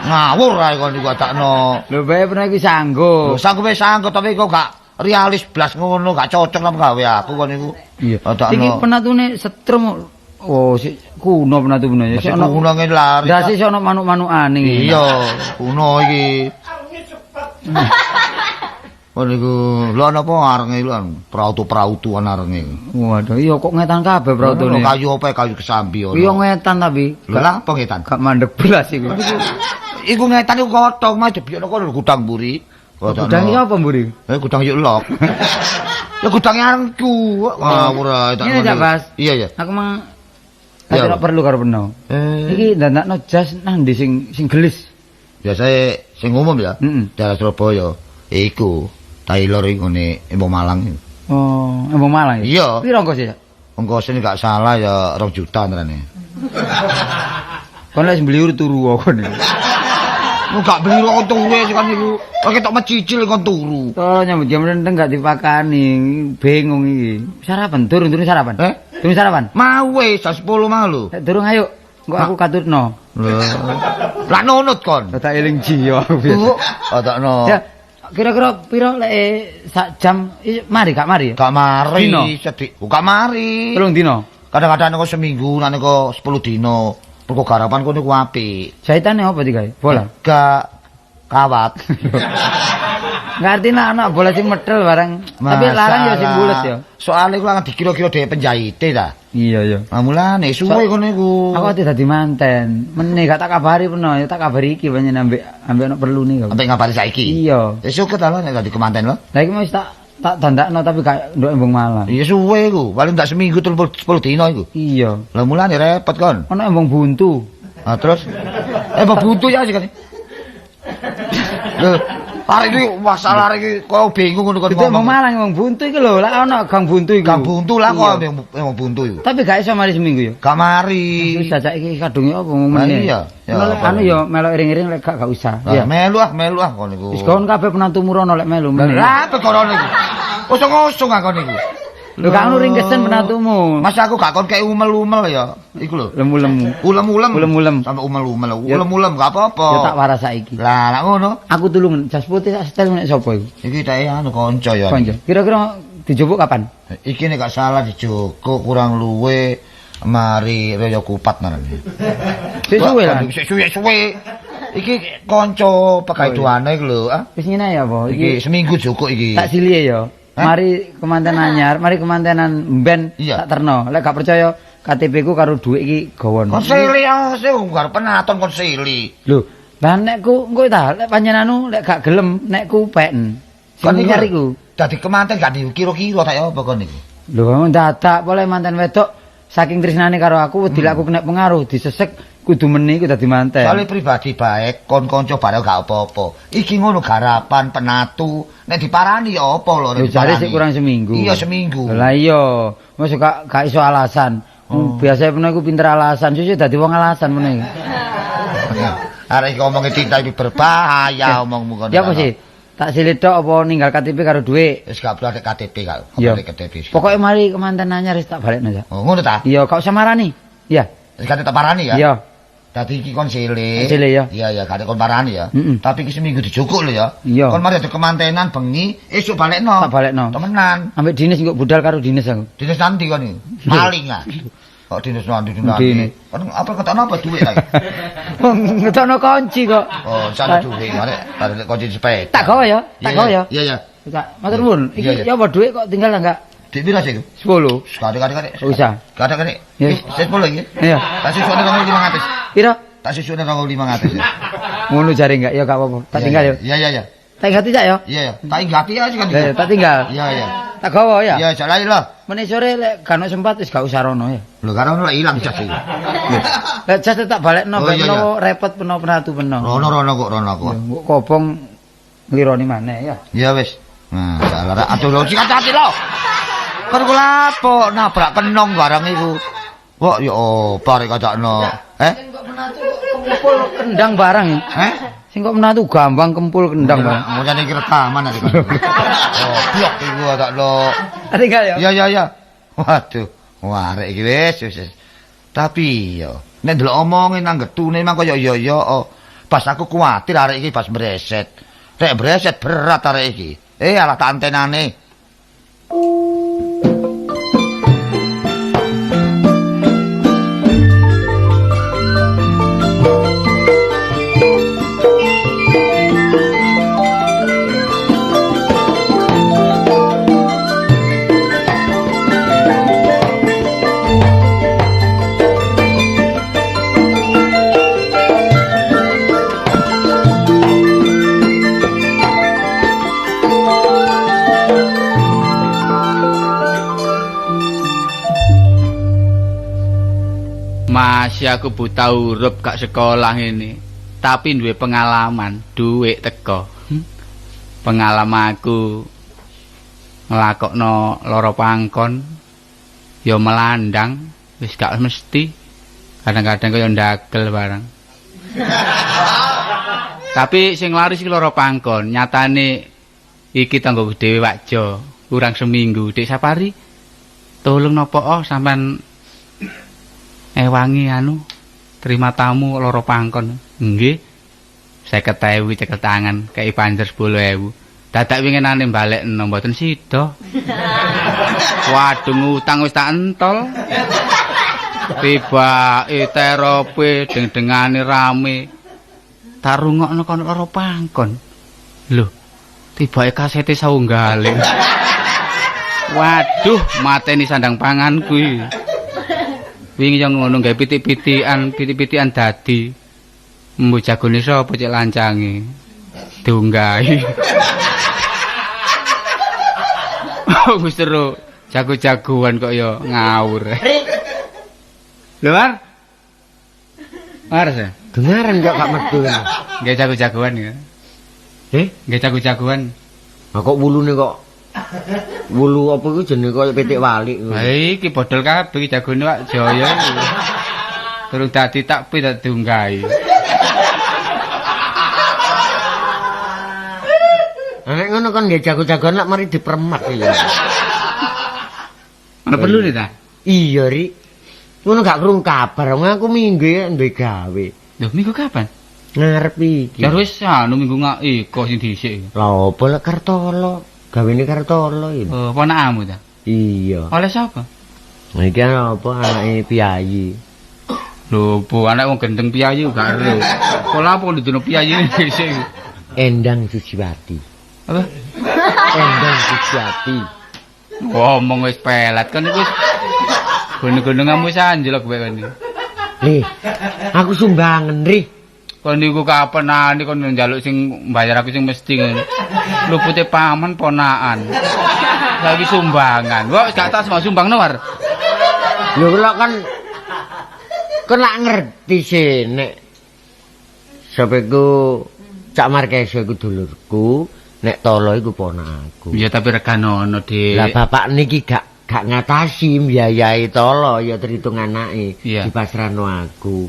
Speaker 2: Ngawur ae kon iku adakno.
Speaker 3: Lho bae pernah iki sanggup.
Speaker 2: Lho sanggup wis sanggup tapi kok gak realis blas ngono, gak cocok nang gawe aku kon iku.
Speaker 3: Iya. Iki penatune setrum. Oh, sik kuno penatune.
Speaker 2: Sik kuno ngene lari.
Speaker 3: Lah sik ono manuk-manukane.
Speaker 2: Iya, kuno iki. Oh niku, lho ana apa arenge lho prautu-prautuan arenge.
Speaker 3: Waduh, iya kok ngetan kabeh prautune.
Speaker 2: Kayu apa kayu kesambi ono.
Speaker 3: Iya ngetan tapi.
Speaker 2: Lha lha apa ngetan?
Speaker 3: Gak mandek blas iku.
Speaker 2: Iku ngetan iku kotong mas debiyokno kono gudang mburi.
Speaker 3: Gudang iki apa mburi?
Speaker 2: Eh gudang yuk lok. Ya gudange arengku. Ngawur ae tak.
Speaker 3: Ngene Cak Bas.
Speaker 2: Iya iya.
Speaker 3: Aku mang ora perlu karo peno. Iki ndandakno jas nang ndi sing gelis.
Speaker 2: Biasae sing umum ya, daerah Surabaya. Iku Taylor iku ngene Embong Malang.
Speaker 3: Oh, Embong Malang ya?
Speaker 2: Iya.
Speaker 3: Piro ongkose?
Speaker 2: Ongkose gak salah ya 2 juta antarane.
Speaker 3: Kon lek beli turu kon iki.
Speaker 2: Mu gak beli kok turu wis kon niku. Kok ketok mecicil kon turu.
Speaker 3: To nyambut jam rendeng gak dipakani, bingung iki. Sarapan durung sarapan.
Speaker 2: Eh?
Speaker 3: Durung sarapan?
Speaker 2: Mau wis jam 10 mau lho.
Speaker 3: Durung ayo. Engko aku katutno.
Speaker 2: Lah nunut kon.
Speaker 3: Tak eling jiyo aku biasa.
Speaker 2: Adakno.
Speaker 3: Ya, kira-kira piro lek sak jam mari gak mari?
Speaker 2: Gak mari, sedih. Gak mari.
Speaker 3: 3 dino.
Speaker 2: Kadang-kadang kok seminggu, nang kok 10 dino. Mergo garapan kono iku apik.
Speaker 3: Jahitane apa digawe? Bola.
Speaker 2: Gak kawat.
Speaker 3: Ngerti nek ana bola sing medhel barang. Tapi larang ya sing bulet ya.
Speaker 2: Soale iku lan dikira-kira dhewe penjahite ta.
Speaker 3: Iya iya.
Speaker 2: Lah mulane suwe kono iku.
Speaker 3: Aku ate dadi manten. Meneh gak tak kabari peno, ya tak kabari iki pancen ambek ambek ono perlune kok.
Speaker 2: Ambek ngabari saiki.
Speaker 3: Iya.
Speaker 2: Wis suket ta lho nek dadi kemanten lho.
Speaker 3: Lah iki wis tak dandakno tapi gak nduk embung Malang.
Speaker 2: Iya suwe iku, paling ndak seminggu 10 dina iku.
Speaker 3: Iya.
Speaker 2: Lah mulane repot kon.
Speaker 3: Ono embung buntu.
Speaker 2: Ah terus embung buntu ya sih kan. Lho, arek iki masalah arek iki kok bingung ngono kon.
Speaker 3: Itu embung Malang embung buntu iki lho, lak ono gang buntu iku.
Speaker 2: Gang buntu lah kok embung buntu iku.
Speaker 3: Tapi gak iso mari seminggu ya.
Speaker 2: Gak mari.
Speaker 3: Susah cak iki kadunge apa meneh.
Speaker 2: Iya.
Speaker 3: Anu ya melok iring-iring lek gak usah.
Speaker 2: Iya. Melu ah kon iku.
Speaker 3: Wis kon kabeh penantumu rono lek melu meneh.
Speaker 2: Lah perkara niku. Usung-usung aku niku.
Speaker 3: Lho gak ono ringkesen penantumu.
Speaker 2: Mas aku gak kon kei umel-umel ya. Iku lho.
Speaker 3: Lemu-lemu.
Speaker 2: Ulem-ulem.
Speaker 3: Ulem-ulem.
Speaker 2: Sampe umel-umel. Ulem-ulem gak apa-apa.
Speaker 3: Ya tak waras saiki.
Speaker 2: Lah lak ngono.
Speaker 3: Aku tulung jas putih sak setel nek sapa iku?
Speaker 2: Iki teke anu kanca ya.
Speaker 3: Kanca. Kira-kira dijupuk kapan?
Speaker 2: Iki nek gak salah dijupuk kurang luwe mari raya kupat narane.
Speaker 3: Sik suwe lah.
Speaker 2: Sik suwe-suwe. Iki kanca pegaiduane iku lho, ah.
Speaker 3: Wis ngene ya apa?
Speaker 2: Iki seminggu jukuk iki.
Speaker 3: Tak silihe ya. Mari kemanten anyar, mari kemantenan mben tak terno. Lek gak percaya KTP ku karo dhuwit iki gawono.
Speaker 2: Kon sili ah, sing karo penaton kon sili.
Speaker 3: Lho, lah nek ku engko ta, lek pancen anu lek gak gelem nek ku peken. Sing anyar iku.
Speaker 2: Dadi kemanten gak dikira-kira tak ya apa kon niku.
Speaker 3: Lho, dadak boleh manten wedok saking tresnane karo aku wedi lek aku kena pengaruh disesek kudu meni iku dadi manten.
Speaker 2: Soale pribadi baik, kon kanca bareng gak apa-apa. Iki ngono garapan penatu, nek diparani ya apa lho nek
Speaker 3: diparani. Jare sik kurang seminggu.
Speaker 2: Iya seminggu.
Speaker 3: Lah iya, mosok gak iso alasan. Biasa peno iku pinter alasan, susu dadi wong alasan mene iki.
Speaker 2: Arek iki omonge tinta iki berbahaya omongmu kon.
Speaker 3: Ya apa sih? Tak silit tok apa ninggal KTP karo dhuwit?
Speaker 2: Wis gak perlu ada KTP kok. Ada KTP.
Speaker 3: Pokoke mari kemanten anyar wis tak balekno ya.
Speaker 2: Oh ngono ta?
Speaker 3: Iya, gak usah marani. Iya.
Speaker 2: Wis gak tak parani ya.
Speaker 3: Iya.
Speaker 2: Dadi iki kon silih.
Speaker 3: Silih ya.
Speaker 2: Iya ya, gak kon parani ya. Tapi iki seminggu dijukuk lho ya.
Speaker 3: Iya.
Speaker 2: Kon mari ada kemantenan bengi, esuk balekno.
Speaker 3: Tak balekno.
Speaker 2: Temenan.
Speaker 3: Ambek dinas engko budal karo dinas aku.
Speaker 2: Dinas nanti kon iki. Maling ah. Kok dinas nanti nanti. Kon apa ketokno apa dhuwit ta iki?
Speaker 3: Wong ngetokno kunci kok.
Speaker 2: Oh, sana dhuwit, arek kunci sepeda.
Speaker 3: Tak gawa ya, tak gawa ya.
Speaker 2: Iya ya.
Speaker 3: Tak, matur nuwun. Iki ya apa dhuwit kok tinggal enggak?
Speaker 2: Duit piro sih iku?
Speaker 3: 10.
Speaker 2: Kadek-kadek.
Speaker 3: Usah.
Speaker 2: Kadek-kadek. Wis 10 iki.
Speaker 3: Iya.
Speaker 2: Tak susukne 2500.
Speaker 3: Piro?
Speaker 2: Tak susukne 2500 ya.
Speaker 3: Ngono jare enggak ya gak apa-apa. Tak tinggal ya.
Speaker 2: Iya iya iya.
Speaker 3: Tak ingati cak ya?
Speaker 2: Iya ya. Tak ingati aja kan.
Speaker 3: Iya, tak tinggal.
Speaker 2: Iya iya.
Speaker 3: Tak gawa ya?
Speaker 2: Iya, jalan lho.
Speaker 3: Meneh sore lek gak ono sempat wis gak usah rono ya.
Speaker 2: Lho karo ono lek ilang jas iki.
Speaker 3: Lek jas tak balekno ben repot peno penatu peno.
Speaker 2: Rono-rono kok rono kok.
Speaker 3: Kok kobong nglironi maneh ya.
Speaker 2: Iya wis. Nah, salah. Aduh lho, sing hati lho. Kon kok lapo nabrak kenong barang iku. Kok ya opo arek kacakno. Eh?
Speaker 3: Sing kok menatu kempul kendang barang ya.
Speaker 2: Eh?
Speaker 3: Sing kok menatu gambang kempul kendang barang.
Speaker 2: Ngene iki rekaman arek. Goblok iku kacakno.
Speaker 3: Tinggal ya.
Speaker 2: Iya iya iya. Waduh, wah arek iki wis wis. Tapi yo nek ndelok omongin nang getune memang kaya iya iya. Pas aku kuwatir arek iki pas mbreset. Nek mbreset berat arek iki. Eh alah tak antenane.
Speaker 9: Masih aku buta huruf gak sekolah ini, tapi duwe pengalaman, duit teko. Pengalaman aku nglakokno loro pangkon, ya melandang, wis gak mesti. Kadang-kadang kaya ndagel barang. Tapi sing laris iki loro pangkon, nyatane iki tanggoku dhewe Pak Jo, kurang seminggu. Dik Sapari, tolong napa oh sampean ewangi anu terima tamu loro pangkon. Nggih. 50.000 cekel tangan kei panjer 10.000. Dadak winginane balekno mboten sida. Waduh ngutang wis tak entol. Tibake terope deng-dengane rame. Tak rungokno kono lara pangkon. Lho, tibake kasete saunggaling. Waduh, mateni sandang panganku iki. Wingi yo ngono gawe pitik-pitikan, pitik-pitikan dadi. Mbuh jagone sapa cek lancange. Diunggahi. Wis seru, jago-jagoan kok ya ngawur. Lho, War. War se.
Speaker 4: Dengaran kok gak metu.
Speaker 9: Nggih jago-jagoan ya.
Speaker 4: Eh?
Speaker 9: Nggih jago-jagoan.
Speaker 4: Lah kok wulune kok wulu apa iku jenenge koyo pitik walik ngono.
Speaker 9: Ha iki bodol kabeh iki jagone Pak Jaya iki. Durung dadi takbir tak diunggahi.
Speaker 4: Nek ngono kon nggih jago-jagoan lak mari dipermak iki.
Speaker 9: Ana perlu nih ta?
Speaker 4: Iya, Ri. Ngono gak krungu kabar, wong aku minggu ya duwe gawe.
Speaker 9: Lho, minggu kapan?
Speaker 4: Ngarep iki.
Speaker 9: Ya wis anu minggu ngak iko sing dhisik.
Speaker 4: Lah apa lek Kartolo? Gawene Kartolo iki.
Speaker 9: Oh, ponakmu ta?
Speaker 4: Iya.
Speaker 9: Oleh sapa?
Speaker 4: Iki apa anake piyayi.
Speaker 9: Lho, bu anak wong gendeng piyayi gak ero. Kok lha apa ndudono piyayi dhisik?
Speaker 4: Endang Sujiwati.
Speaker 9: Apa?
Speaker 4: Endang Sujiwati.
Speaker 9: Ngomong wis pelet kan iku wis gunung-gununganmu sanjelok kowe kan.
Speaker 4: Lih, aku sumbangan, Ri.
Speaker 9: Kon niku kapan ane kon njaluk sing mbayar aku sing mesti ngono. Lupute paman ponakan. Saiki sumbangan. Wah, gak tak semua sumbangno, War.
Speaker 4: Lho kula kan kon lak ngerti sih nek sapa iku Cak Markeso iku dulurku, nek Tolo iku ponakanku.
Speaker 9: Ya tapi regane ono, Dik.
Speaker 4: Lah bapak niki gak ngatasi mbiayai Tolo ya terhitung anake dipasrahno aku.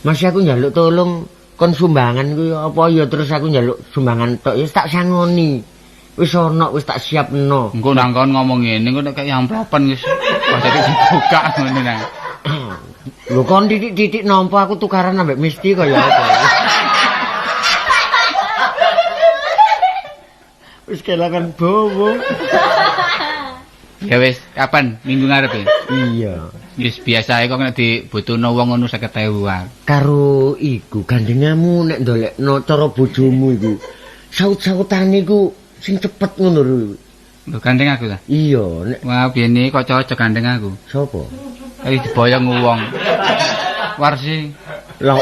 Speaker 4: Masih aku njaluk tolong kon sumbangan ku ya apa ya terus aku njaluk sumbangan tok ya tak sangoni. Wis ono wis tak siapno.
Speaker 9: Engko nang kon ngomong ngene engko nek kaya amplopan wis pas dibuka ngono nang.
Speaker 4: Lho kon titik-titik nampa aku tukaran ambek Misti kaya apa. Wis kelangan bowo.
Speaker 9: Ya wis, kapan? Minggu ngarep ya?
Speaker 4: Iya.
Speaker 9: Wis biasae kok nek dibutuhno wong ngono 50.000.
Speaker 4: Karo iku gandengamu nek ndolekno cara bojomu iku. Saut-sautane iku sing cepet ngono lho.
Speaker 9: Lho gandeng aku ta?
Speaker 4: Iya, nek
Speaker 9: wah biyen kok cocok gandeng aku.
Speaker 4: Sopo?
Speaker 9: Iki diboyong wong. Warsi.
Speaker 4: Lah.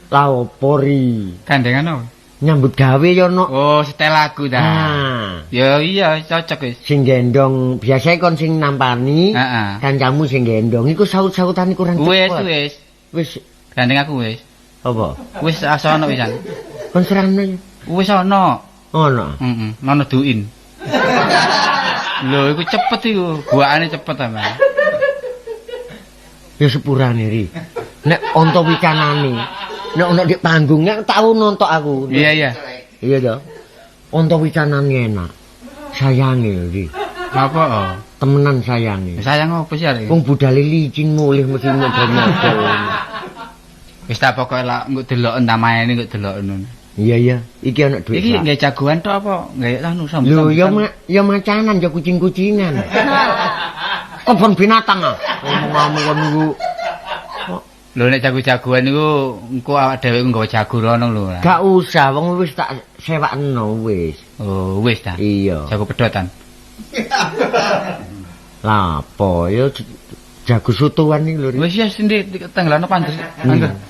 Speaker 4: Lah opo ri?
Speaker 9: Gandengan apa?
Speaker 4: Nyambut gawe ya ono.
Speaker 9: Oh, setel lagu ta.
Speaker 4: Nah.
Speaker 9: Ya iya cocok wis.
Speaker 4: Sing gendong biasae kon sing nampani, kancamu sing gendong iku saut-sautane kurang
Speaker 9: Wis
Speaker 4: cepet.
Speaker 9: wis.
Speaker 4: Wis
Speaker 9: gandeng aku wis.
Speaker 4: Apa?
Speaker 9: Wis asa ono wisan.
Speaker 4: Kon serahno ya?
Speaker 9: Wis ono.
Speaker 4: Ono.
Speaker 9: Heeh, ono duin. Lho iku cepet iku, guakane cepet ta, Mas.
Speaker 4: Ya sepurane ri. Nek onto wicanane, nek ono di panggung nek tau nonton aku.
Speaker 9: Iya iya.
Speaker 4: Iya to. Onto wicanane enak. Sayange ri.
Speaker 9: Apa? Oh?
Speaker 4: Temenan sayange.
Speaker 9: Sayang apa sih arek?
Speaker 4: Wong budale licin mulih mesti modal-modal.
Speaker 9: Wis tak pokoke lak engko deloken ta maene engko deloken.
Speaker 4: Iya iya, iki ana dhuwit.
Speaker 9: Iki nggih jagoan tok apa nggih anu sampe.
Speaker 4: Lho ya ya macanan ya kucing-kucingan. Kebon binatang ah. Ngomong-ngomong kon niku.
Speaker 9: Lho nek jago-jagoan niku engko awak dhewe nggawa jago rono lho.
Speaker 4: Gak usah, wong wis tak sewakno wis.
Speaker 9: Oh, wis ta.
Speaker 4: Iya.
Speaker 9: Jago pedotan.
Speaker 4: Lah apa ya jago sutuan iki lho.
Speaker 9: Wis ya sendiri tanggalane pantes.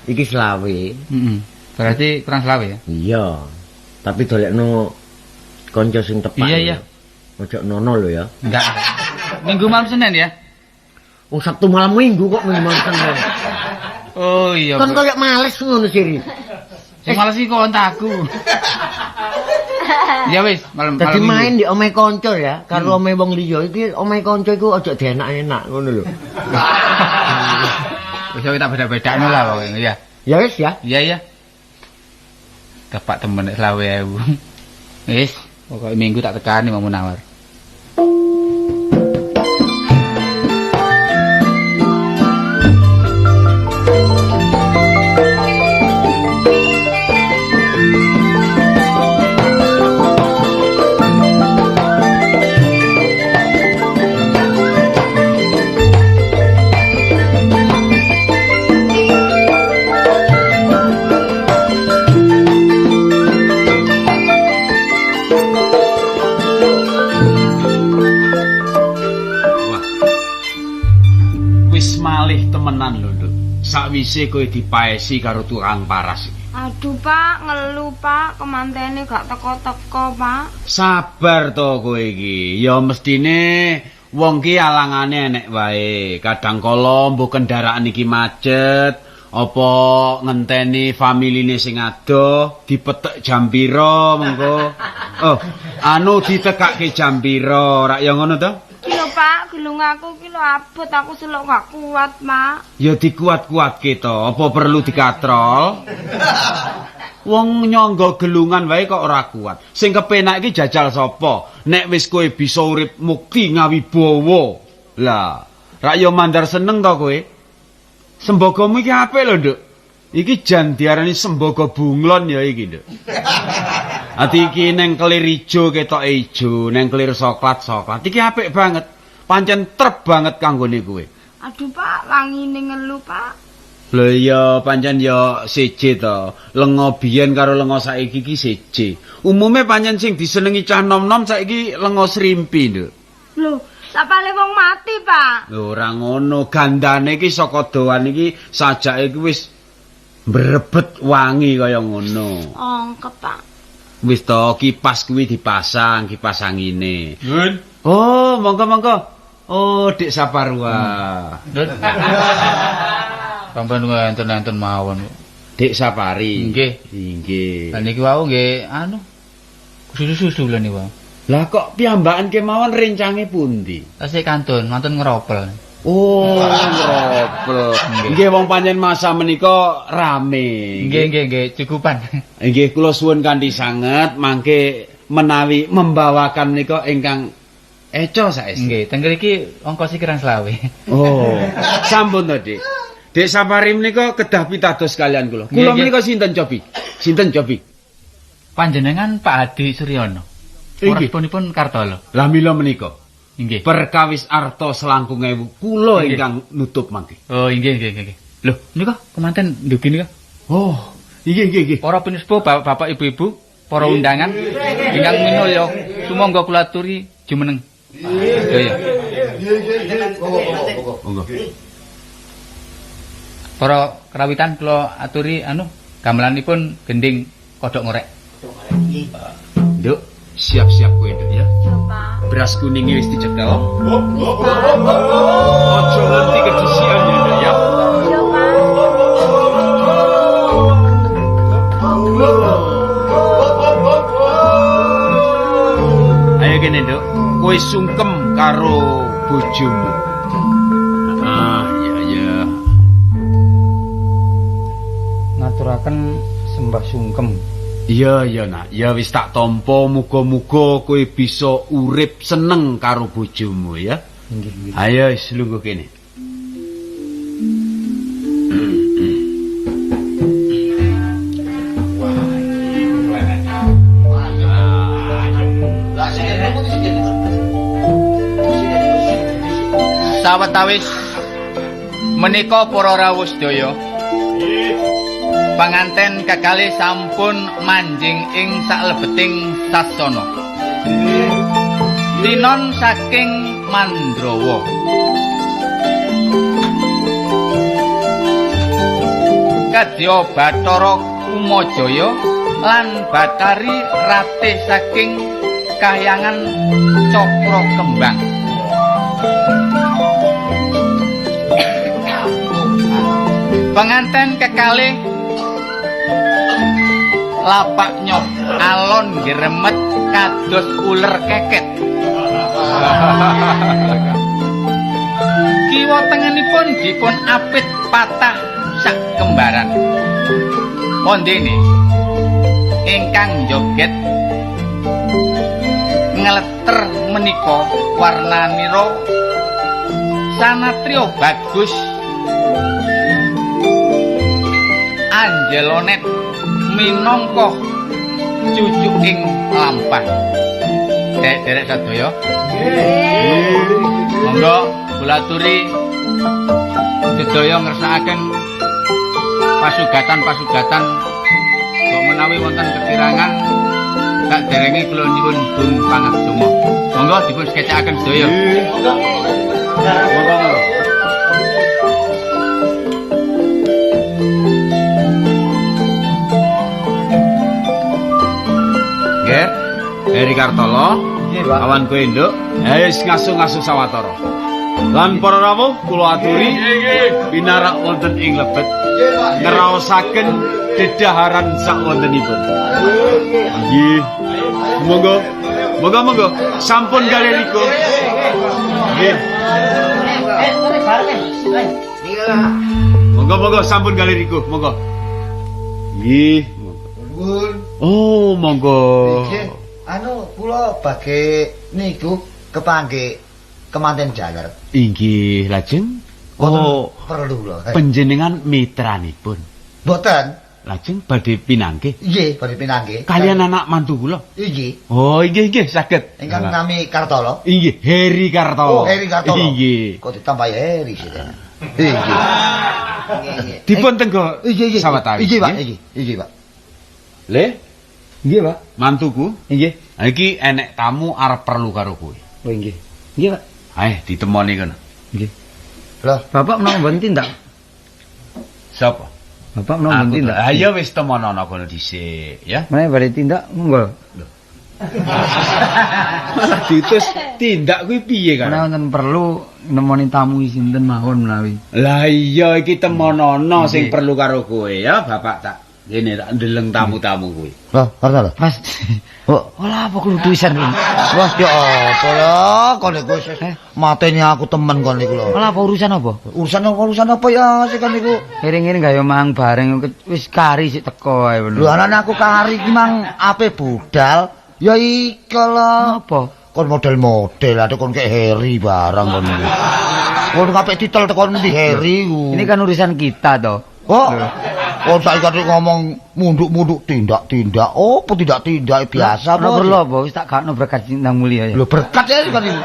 Speaker 4: Iki selawe.
Speaker 9: Heeh. Berarti kurang selawe ya?
Speaker 4: Iya. Tapi dolekno kanca sing tepak.
Speaker 9: Iya iya.
Speaker 4: Ojo nono lho ya.
Speaker 9: Enggak. Minggu malam Senin ya?
Speaker 4: Wong Sabtu malam Minggu kok minggu malam Senin.
Speaker 9: Oh iya.
Speaker 4: Kon koyo males ngono sih.
Speaker 9: Sing males iki kok ontaku. Ya wis, malam
Speaker 4: Dadi main di omahe kanca ya, karo omahe wong liya iki omahe kanca iku aja dienak-enak ngono lho.
Speaker 9: Wis tak beda-bedakno lah pokoke ya.
Speaker 4: Ya wis ya.
Speaker 9: Iya iya. Tepak temen nek 25.000. Wis, pokoke minggu tak tekani mau Munawar.
Speaker 7: wis malih temenan lho, Nduk. Sakwise kowe dipaesi karo tukang paras iki.
Speaker 8: Aduh, Pak, ngelu, Pak. Kemantene gak teko-teko, Pak.
Speaker 7: Sabar to kowe iki. Ya mestine wong ki alangane enek wae. Kadang kala mbuh kendaraan iki macet, apa ngenteni familine sing adoh, dipetek jam pira mengko. Oh, anu ditekake jam pira, rak ya ngono to?
Speaker 8: Ki lho, Pak, gelung aku ki lho abot, aku selok gak kuat, Pak.
Speaker 7: Ya dikuat-kuatke to, apa perlu dikatrol? Wong nyangga gelungan wae kok ora kuat. Sing kepenak iki jajal sapa? Nek wis kowe bisa urip mukti ngawibawa. Lah, rak ya mandar seneng to kowe? Sembagamu iki apik lho, Nduk. Iki jan diarani sembaga bunglon ya iki, Nduk. Ati iki neng kelir ijo ketoke ijo, neng kelir soklat soklat. Iki apik banget. Pancen trep banget kanggone kowe.
Speaker 8: Aduh, Pak, wangine ngelu, Pak.
Speaker 7: Lho iya, pancen ya seje to. Lenga biyen karo lenga saiki iki seje. Umume pancen sing disenengi cah nom-nom saiki lenga srimpi, Nduk.
Speaker 8: Lho, sapale wong mati, Pak.
Speaker 7: Lho ora ngono, gandane iki saka doan iki sajake iki wis mbrebet wangi kaya ngono.
Speaker 8: Ongkep, Pak.
Speaker 7: Wis to, kipas kuwi dipasang, kipas angine.
Speaker 9: Nun.
Speaker 7: Oh, monggo-monggo. Oh, Dik Saparua.
Speaker 9: Sampeyan enten-enten mawon.
Speaker 7: Dik Sapari.
Speaker 9: Nggih.
Speaker 7: Nggih.
Speaker 9: Lah niki wau nggih anu susu-susu lho niku.
Speaker 7: Lah kok piyambakan kemawon rencange pundi?
Speaker 9: Tasih kantun, mantun ngeropel.
Speaker 7: Oh, ngeropel. Nggih wong pancen masa menika rame.
Speaker 9: Nggih, nggih, nggih, cukupan.
Speaker 7: Nggih, kula suwun kanthi sanget mangke menawi membawakan menika ingkang eco saestu.
Speaker 9: Nggih, teng mriki ongkos kirang selawe.
Speaker 7: Oh, sampun to, Dik. Dik Sapari menika kedah pitados kalian kula. Kula menika sinten cobi? Sinten cobi?
Speaker 9: Panjenengan Pak Hadi Suryono.
Speaker 7: Inggih.
Speaker 9: Pun Kartolo.
Speaker 7: Lah mila menika.
Speaker 9: Inggih.
Speaker 7: Perkawis arta selangkung ewu kula ingkang nutup mangke.
Speaker 9: Oh, inggih nggih nggih. Lho, nika kemanten ndugi nika.
Speaker 7: Oh, inggih nggih nggih.
Speaker 9: Para pinusepuh, bapak-bapak, ibu-ibu, para undangan ingkang minulya sumangga kula aturi jumeneng. Nggih.
Speaker 2: Nggih, monggo.
Speaker 7: Monggo.
Speaker 9: Para kerawitan kula aturi anu gamelanipun gending kodhok ngorek.
Speaker 7: Nduk, siap-siap kowe, Nduk ya.
Speaker 8: Ya, Pak.
Speaker 7: Beras kuninge wis dicekel. Aja nganti kedisian ya, Nduk ya.
Speaker 8: Ya, Pak.
Speaker 7: Ayo kene, Nduk. Kowe sungkem karo bojomu. Ah, iya iya.
Speaker 3: Ngaturaken sembah sungkem.
Speaker 7: Iya iya nak, ya wis tak tampa muga-muga kowe bisa urip seneng karo bojomu ya.
Speaker 3: Nggih nggih.
Speaker 7: Ayo wis lungguh kene.
Speaker 9: Sawetawis menika para rawuh sedaya. Panganten kekalih sampun manjing ing saklebeting sasana. Tinon saking Mandrawa. Kadya Bathara Kumajaya lan Bathari Ratih saking Kahyangan Cakra Kembang. Penganten kekalih lapak nyoh alon gremet kados uler keket. Kiwa tengenipun dipun apit patah sak kembaran. Pondene ingkang joget ngleter menika warnanira sanatriya bagus Anjelonet minangka cucuking lampah. Derek-derek sadaya. Monggo kula aturi sedaya ngersakaken pasugatan-pasugatan kok menawi wonten kekirangan sakderenge kula nyuwun bung pangaksama. Monggo dipun sekecakaken sedaya.
Speaker 7: Monggo. Monggo. Kartolo.
Speaker 3: Nggih, Pak.
Speaker 7: Awan kowe, Nduk. Ya wis ngasuh-ngasuh sawetara. Lan para rawuh kula aturi pinarak wonten ing lebet ngraosaken dedaharan sakwontenipun. Nggih. Monggo. Monggo monggo. Sampun kalih riko. Nggih. Monggo monggo sampun kalih riko, monggo. Nggih.
Speaker 2: Nuwun.
Speaker 7: Oh, monggo.
Speaker 2: Nggih. Anu kula bage niku kepanggih kemanten jaler.
Speaker 7: Inggih, lajeng. Oh,
Speaker 2: perlu lho.
Speaker 7: Panjenengan mitranipun.
Speaker 2: Mboten.
Speaker 7: Lajeng badhe pinanggih.
Speaker 2: Nggih, badhe pinanggih.
Speaker 7: Kalian anak mantu kula.
Speaker 2: Inggih.
Speaker 7: Oh, inggih inggih saged.
Speaker 2: Ingkang nami Kartolo.
Speaker 7: Inggih, Heri Kartolo.
Speaker 2: Oh, Heri Kartolo.
Speaker 7: Inggih.
Speaker 2: Kok ditambahi Heri sih. Inggih.
Speaker 7: Dipun tenggo.
Speaker 2: Inggih, inggih.
Speaker 7: Sawetawis.
Speaker 2: Inggih, Pak, inggih. Inggih, Pak.
Speaker 7: Le,
Speaker 3: Nggih, Pak.
Speaker 7: Mantuku.
Speaker 3: Nggih.
Speaker 7: Ha iki enek tamu arep perlu karo kowe.
Speaker 3: Oh, nggih. Nggih, Pak.
Speaker 7: Ayo ditemoni kono.
Speaker 3: Nggih.
Speaker 2: Lah,
Speaker 3: Bapak menawa mboten tindak?
Speaker 7: Sapa?
Speaker 3: Bapak menawa mboten tindak?
Speaker 7: Ha iya wis temonono kono dhisik, ya.
Speaker 3: Menawi badhe tindak monggo.
Speaker 7: Malah diutus tindak kuwi piye kan?
Speaker 3: Menawi wonten perlu nemoni tamu sinten mawon menawi.
Speaker 7: Lah iya iki temonono sing perlu karo kowe ya, Bapak tak. Ngene tak ndeleng tamu-tamu kuwi.
Speaker 2: Lah, Kartolo.
Speaker 3: Mas.
Speaker 2: Oh,
Speaker 3: olah apa kludusan lho.
Speaker 2: Wah, ya apa lho, kon iku wis mateni aku temen kon iku lho.
Speaker 3: Olah apa urusan apa?
Speaker 2: Urusan apa urusan apa ya sih kon iku?
Speaker 3: Ngiring-ngiring gawe mang bareng wis kari sik teko ae
Speaker 2: Lho anane aku kari iki mang ape budal? Ya iki lho.
Speaker 3: Apa?
Speaker 2: Kon model-model aduh kon kek Heri barang kon iku. Kon kabeh titel tekon ndi Heri ku.
Speaker 3: Ini kan urusan kita toh.
Speaker 2: Oh. Kon saiki kan ngomong munduk-munduk tindak-tindak. Oh, apa tindak-tindak biasa
Speaker 3: apa? Ora perlu apa wis tak gakno berkat cinta mulia ya.
Speaker 2: Lho berkat ya kan iki.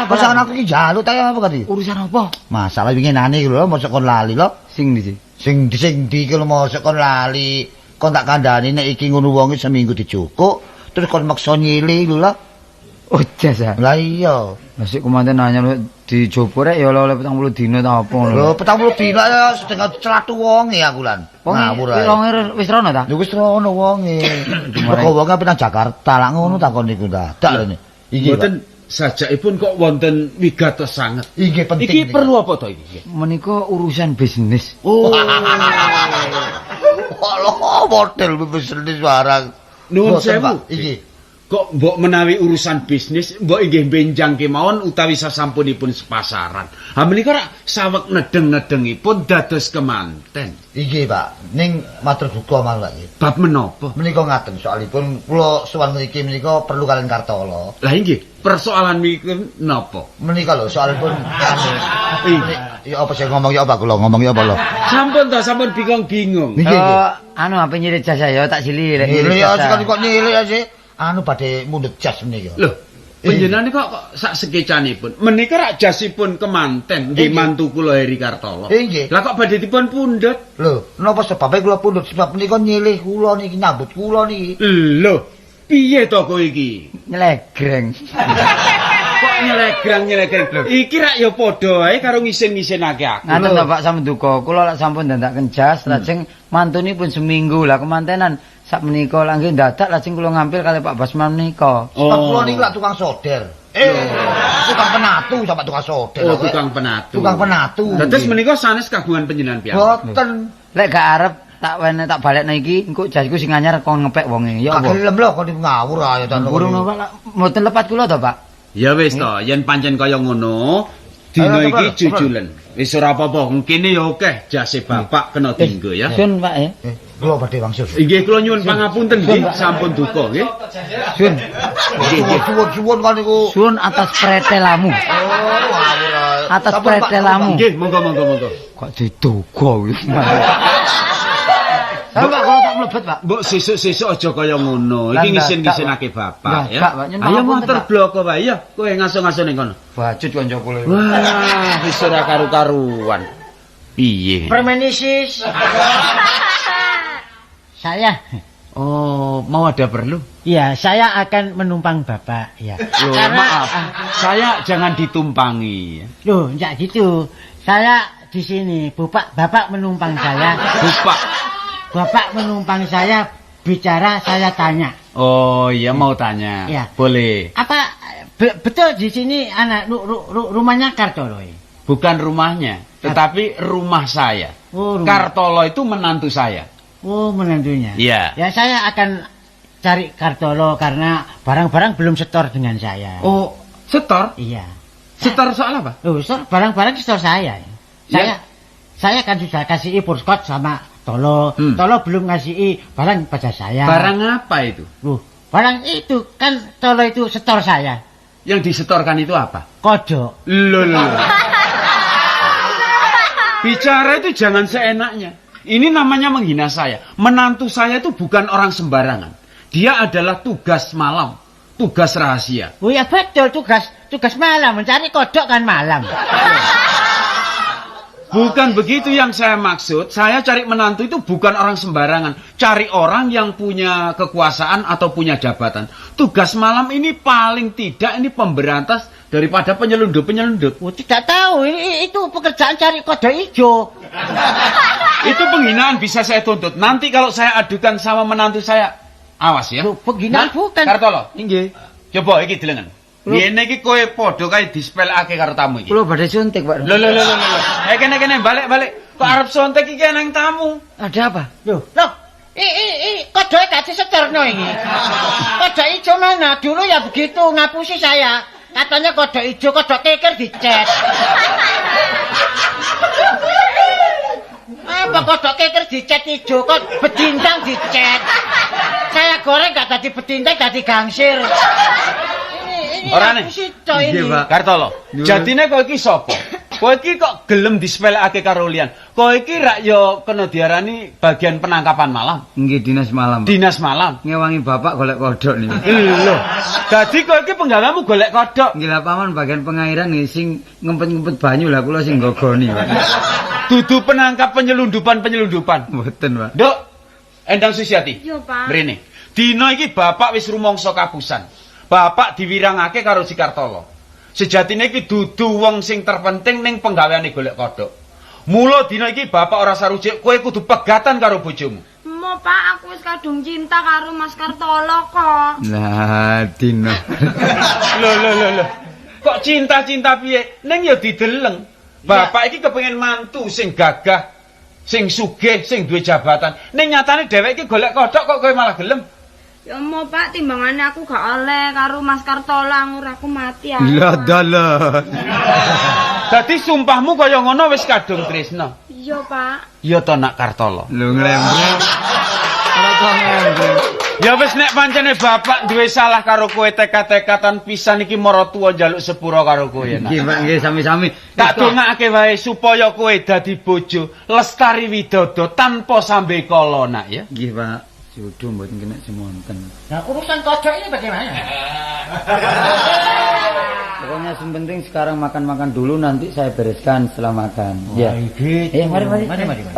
Speaker 2: Pasangan aku iki njaluk ta apa kan iki?
Speaker 3: Urusan apa?
Speaker 2: Masalah winginane iki lho mosok kon lali lho.
Speaker 3: Sing ndi sih?
Speaker 2: Sing di sing ndi iki lho mosok kon lali. Kon tak kandhani nek iki ngono wonge seminggu dijukuk, terus kon maksa nyilih lho.
Speaker 3: Oh, jas.
Speaker 2: Lah iya.
Speaker 3: Lah sik kemanten anyar dijopo rek ya oleh 40 dina ta apa ngono.
Speaker 2: Lho 40 dina ya setengah celatu wonge aku lan. Ngawur ae.
Speaker 3: Wonge wis rono ta?
Speaker 2: Lho wis rono wonge. Mergo wonge nang Jakarta lak ngono takon niku ta. Dak rene. Iki
Speaker 7: mboten sajakipun kok wonten wigatos sanget.
Speaker 2: Inggih penting.
Speaker 7: Iki perlu apa to iki?
Speaker 3: Menika urusan bisnis.
Speaker 2: Oh. Lho model bisnis barang.
Speaker 7: Nuwun sewu.
Speaker 2: Iki.
Speaker 7: Kok mbok menawi urusan bisnis mbok inggih benjang kemawon utawi sasampunipun sepasaran. Ha menika rak saweg nedeng-nedengipun dados kemanten.
Speaker 2: Inggih, Pak. Ning matur duka mawon, Pak.
Speaker 7: Bab menapa?
Speaker 2: Menika ngaten soalipun kula sowan mriki menika perlu kalian Kartolo.
Speaker 7: Lah inggih, persoalan mriki napa?
Speaker 2: Menika lho soalipun anu. Ya apa sing ngomong ya apa kula ngomong ya apa lho.
Speaker 7: Sampun ta sampun bingung-bingung.
Speaker 2: Nggih.
Speaker 3: Anu ape nyirit jasa ya tak silih lek.
Speaker 2: Nyilih ya kok nyilih ya sih. Anu badhe mundhut jas menika.
Speaker 7: Lho, panjenengan kok sak sekecanipun. Menika rak jasipun kemanten nggih mantu kula Heri Kartolo.
Speaker 2: Inggih.
Speaker 7: Lah kok badhe dipun pundhut?
Speaker 2: Lho, napa sebabe kula pundhut? Sebab menika nyilih kula niki nyambut kula niki.
Speaker 7: Lho, piye to kowe iki?
Speaker 3: Nyelegreng.
Speaker 7: Kok nyelegrang-nyelegreng? Iki rak ya padha ae karo ngisin-ngisinake aku.
Speaker 3: Ngaten to Pak Samduka, kula lak sampun dandakaken jas, lajeng mantunipun seminggu. Lah kemantenan sak menika lah nggih dadak lajeng kula ngampil kalih Pak Basman menika.
Speaker 2: Sebab kula niki lak tukang solder. Tukang penatu sampe tukang solder.
Speaker 7: Oh, tukang penatu.
Speaker 2: Tukang penatu.
Speaker 7: Dados menika sanes kagungan panjenengan piyambak.
Speaker 2: Boten.
Speaker 3: Lek gak arep tak wene tak balekno iki, engko jasku sing anyar kon ngepek wonge. Ya apa?
Speaker 2: Gak gelem lho kon ngawur ae ta.
Speaker 3: Burung napa lak mboten lepat kula to, Pak?
Speaker 7: Ya wis to, yen pancen kaya ngono, dina iki jujulen. Wis ora apa-apa, kene ya akeh jase bapak kena dinggo ya.
Speaker 3: Sun, Pak ya.
Speaker 2: Kula badhe wangsul.
Speaker 7: Inggih kula nyuwun pangapunten nggih, sampun duka nggih.
Speaker 3: Sun.
Speaker 2: Nggih, suwun-suwun kon niku.
Speaker 3: Sun atas pretelamu.
Speaker 2: Oh, ngawur ae.
Speaker 3: Atas pretelamu.
Speaker 7: Nggih, monggo monggo monggo.
Speaker 3: Kok diduga wis. Sampe Pak kula tak mlebet, Pak.
Speaker 7: Mbok sesuk-sesuk aja kaya ngono. Iki ngisin-ngisinake bapak ya. Ayo motor bloko wae ya. Kowe ngaso-ngaso ning kono.
Speaker 3: Bacut kanca kula.
Speaker 7: Wah, wis ora karu-karuan. Piye?
Speaker 5: Permenisis. Saya.
Speaker 7: Oh, mau ada perlu?
Speaker 5: Iya, saya akan menumpang bapak ya.
Speaker 7: Loh,
Speaker 5: karena,
Speaker 7: maaf. Saya jangan ditumpangi.
Speaker 5: Loh, enggak gitu. Saya di sini, bapak menumpang saya.
Speaker 7: Bapak.
Speaker 5: Bapak menumpang saya bicara, saya tanya.
Speaker 7: Oh iya mau tanya.
Speaker 5: Iya.
Speaker 7: Boleh.
Speaker 5: Apa betul di sini anak rumahnya Kartolo ini?
Speaker 7: Bukan rumahnya, tetapi rumah saya.
Speaker 5: Oh, rumah.
Speaker 7: Kartolo itu menantu saya.
Speaker 5: Oh, menantunya.
Speaker 7: Iya.
Speaker 5: Ya, saya akan cari Kartolo karena barang-barang belum setor dengan saya.
Speaker 7: Oh, setor?
Speaker 5: Iya.
Speaker 7: Setor soal apa?
Speaker 5: Oh, setor, barang-barang setor saya.
Speaker 7: Ya.
Speaker 5: Saya kan sudah kasih purskot sama Tolo. Tolo belum ngasih barang pada saya.
Speaker 7: Barang apa itu?
Speaker 5: Loh, barang itu kan Tolo itu setor saya.
Speaker 7: Yang disetorkan itu apa?
Speaker 5: Kodok.
Speaker 7: Loh, loh. Bicara itu jangan seenaknya. Ini namanya menghina saya. Menantu saya itu bukan orang sembarangan. Dia adalah tugas malam, tugas rahasia.
Speaker 5: Oh ya betul, tugas malam, mencari kodok kan malam.
Speaker 7: Bukan begitu yang saya maksud. Saya cari menantu itu bukan orang sembarangan. Cari orang yang punya kekuasaan atau punya jabatan. Tugas malam ini paling tidak ini pemberantas daripada penyelundup-penyelundup.
Speaker 5: Oh, tidak tahu, ini, itu pekerjaan cari kodok hijau.
Speaker 7: Itu penghinaan bisa saya tuntut. Nanti kalau saya adukan sama menantu saya, awas ya.
Speaker 5: Loh, penghinaan
Speaker 7: Nah,
Speaker 5: bukan.
Speaker 7: Kartolo,
Speaker 3: Nggih.
Speaker 7: coba iki delengen. Ngene iki kowe padha kae dispelake karo tamu iki.
Speaker 3: Kula badhe suntik, Pak.
Speaker 7: Lho lho lho lho lho. Eh kene kene balik balik. Kok arep sontek iki nang tamu?
Speaker 3: Ada apa?
Speaker 5: Loh, loh. I kodoke gak disetorno iki. Kodok ijo mana? Dulu ya begitu ngapusi saya. Katanya kodok ijo, kodok keker dicet. Apa kodok keker dicet ijo, kok bedintang dicet. Saya goreng gak dadi bedintang, dadi gangsir. Ini
Speaker 7: Ora nih.
Speaker 5: ngapusi cok ini.
Speaker 3: Nggih, Pak.
Speaker 7: Kartolo, jatine kowe iki sapa? Kowe iki kok gelem disepelekake karo liyan? Kowe iki rak yo kena diarani bagian penangkapan malam,
Speaker 3: Nggih dinas malam. Pak.
Speaker 7: dinas malam.
Speaker 3: Ngewangi bapak golek kodok niku.
Speaker 7: Lho, dadi kowe iki penggaweanmu golek kodhok.
Speaker 3: Nggih lah paman bagian pengairan nggih sing ngempet-ngempet banyu lah kula sing nggogoni, Pak.
Speaker 7: Dudu penangkap penyelundupan-penyelundupan.
Speaker 3: Mboten, Pak.
Speaker 7: Nduk, Endang Susiati.
Speaker 8: Iya, Pak.
Speaker 7: Mrene. Dina iki bapak wis rumangsa kapusan. Bapak diwirangake karo si Kartolo. Sejatine iki dudu wong sing terpenting ning penggaweane golek kodhok. Mula dina iki bapak ora sarujuk, kowe kudu pegatan karo bojomu.
Speaker 8: Mo, Pak, aku wis kadung cinta karo Mas Kartolo kok.
Speaker 3: Lah dino.
Speaker 7: Lho lho lho lho. Kok cinta-cinta piye? Ning ya dideleng. Bapak iki kepengin mantu sing gagah, sing sugih, sing duwe jabatan. Ning nyatane dheweke iki golek kodhok kok kowe malah gelem.
Speaker 8: Ya mo, Pak, timbangane aku gak oleh karo Mas Kartolo ngur aku mati aku.
Speaker 3: Lah dalah.
Speaker 7: Dadi sumpahmu kaya ngono wis kadung tresna.
Speaker 8: Iya, Pak.
Speaker 7: Ya to nak Kartolo.
Speaker 3: Lho nglembreng. Ora kok nglembreng.
Speaker 7: Ya wis nek pancene bapak duwe salah karo kowe tekad-tekatan pisan iki maratuwa njaluk sepura karo kowe nak.
Speaker 3: Nggih, Pak, nggih sami-sami.
Speaker 7: Tak dongakake wae supaya kowe dadi bojo lestari widodo tanpa sambekala nak ya.
Speaker 3: Nggih, Pak. Jodoh mboten kena semonten.
Speaker 5: Nah, urusan kodok ini bagaimana?
Speaker 3: Pokoknya yang penting sekarang makan-makan dulu, nanti saya bereskan setelah makan. Ya.
Speaker 5: Gitu.
Speaker 3: Eh, mari, mari.
Speaker 5: Mari, mari, mari.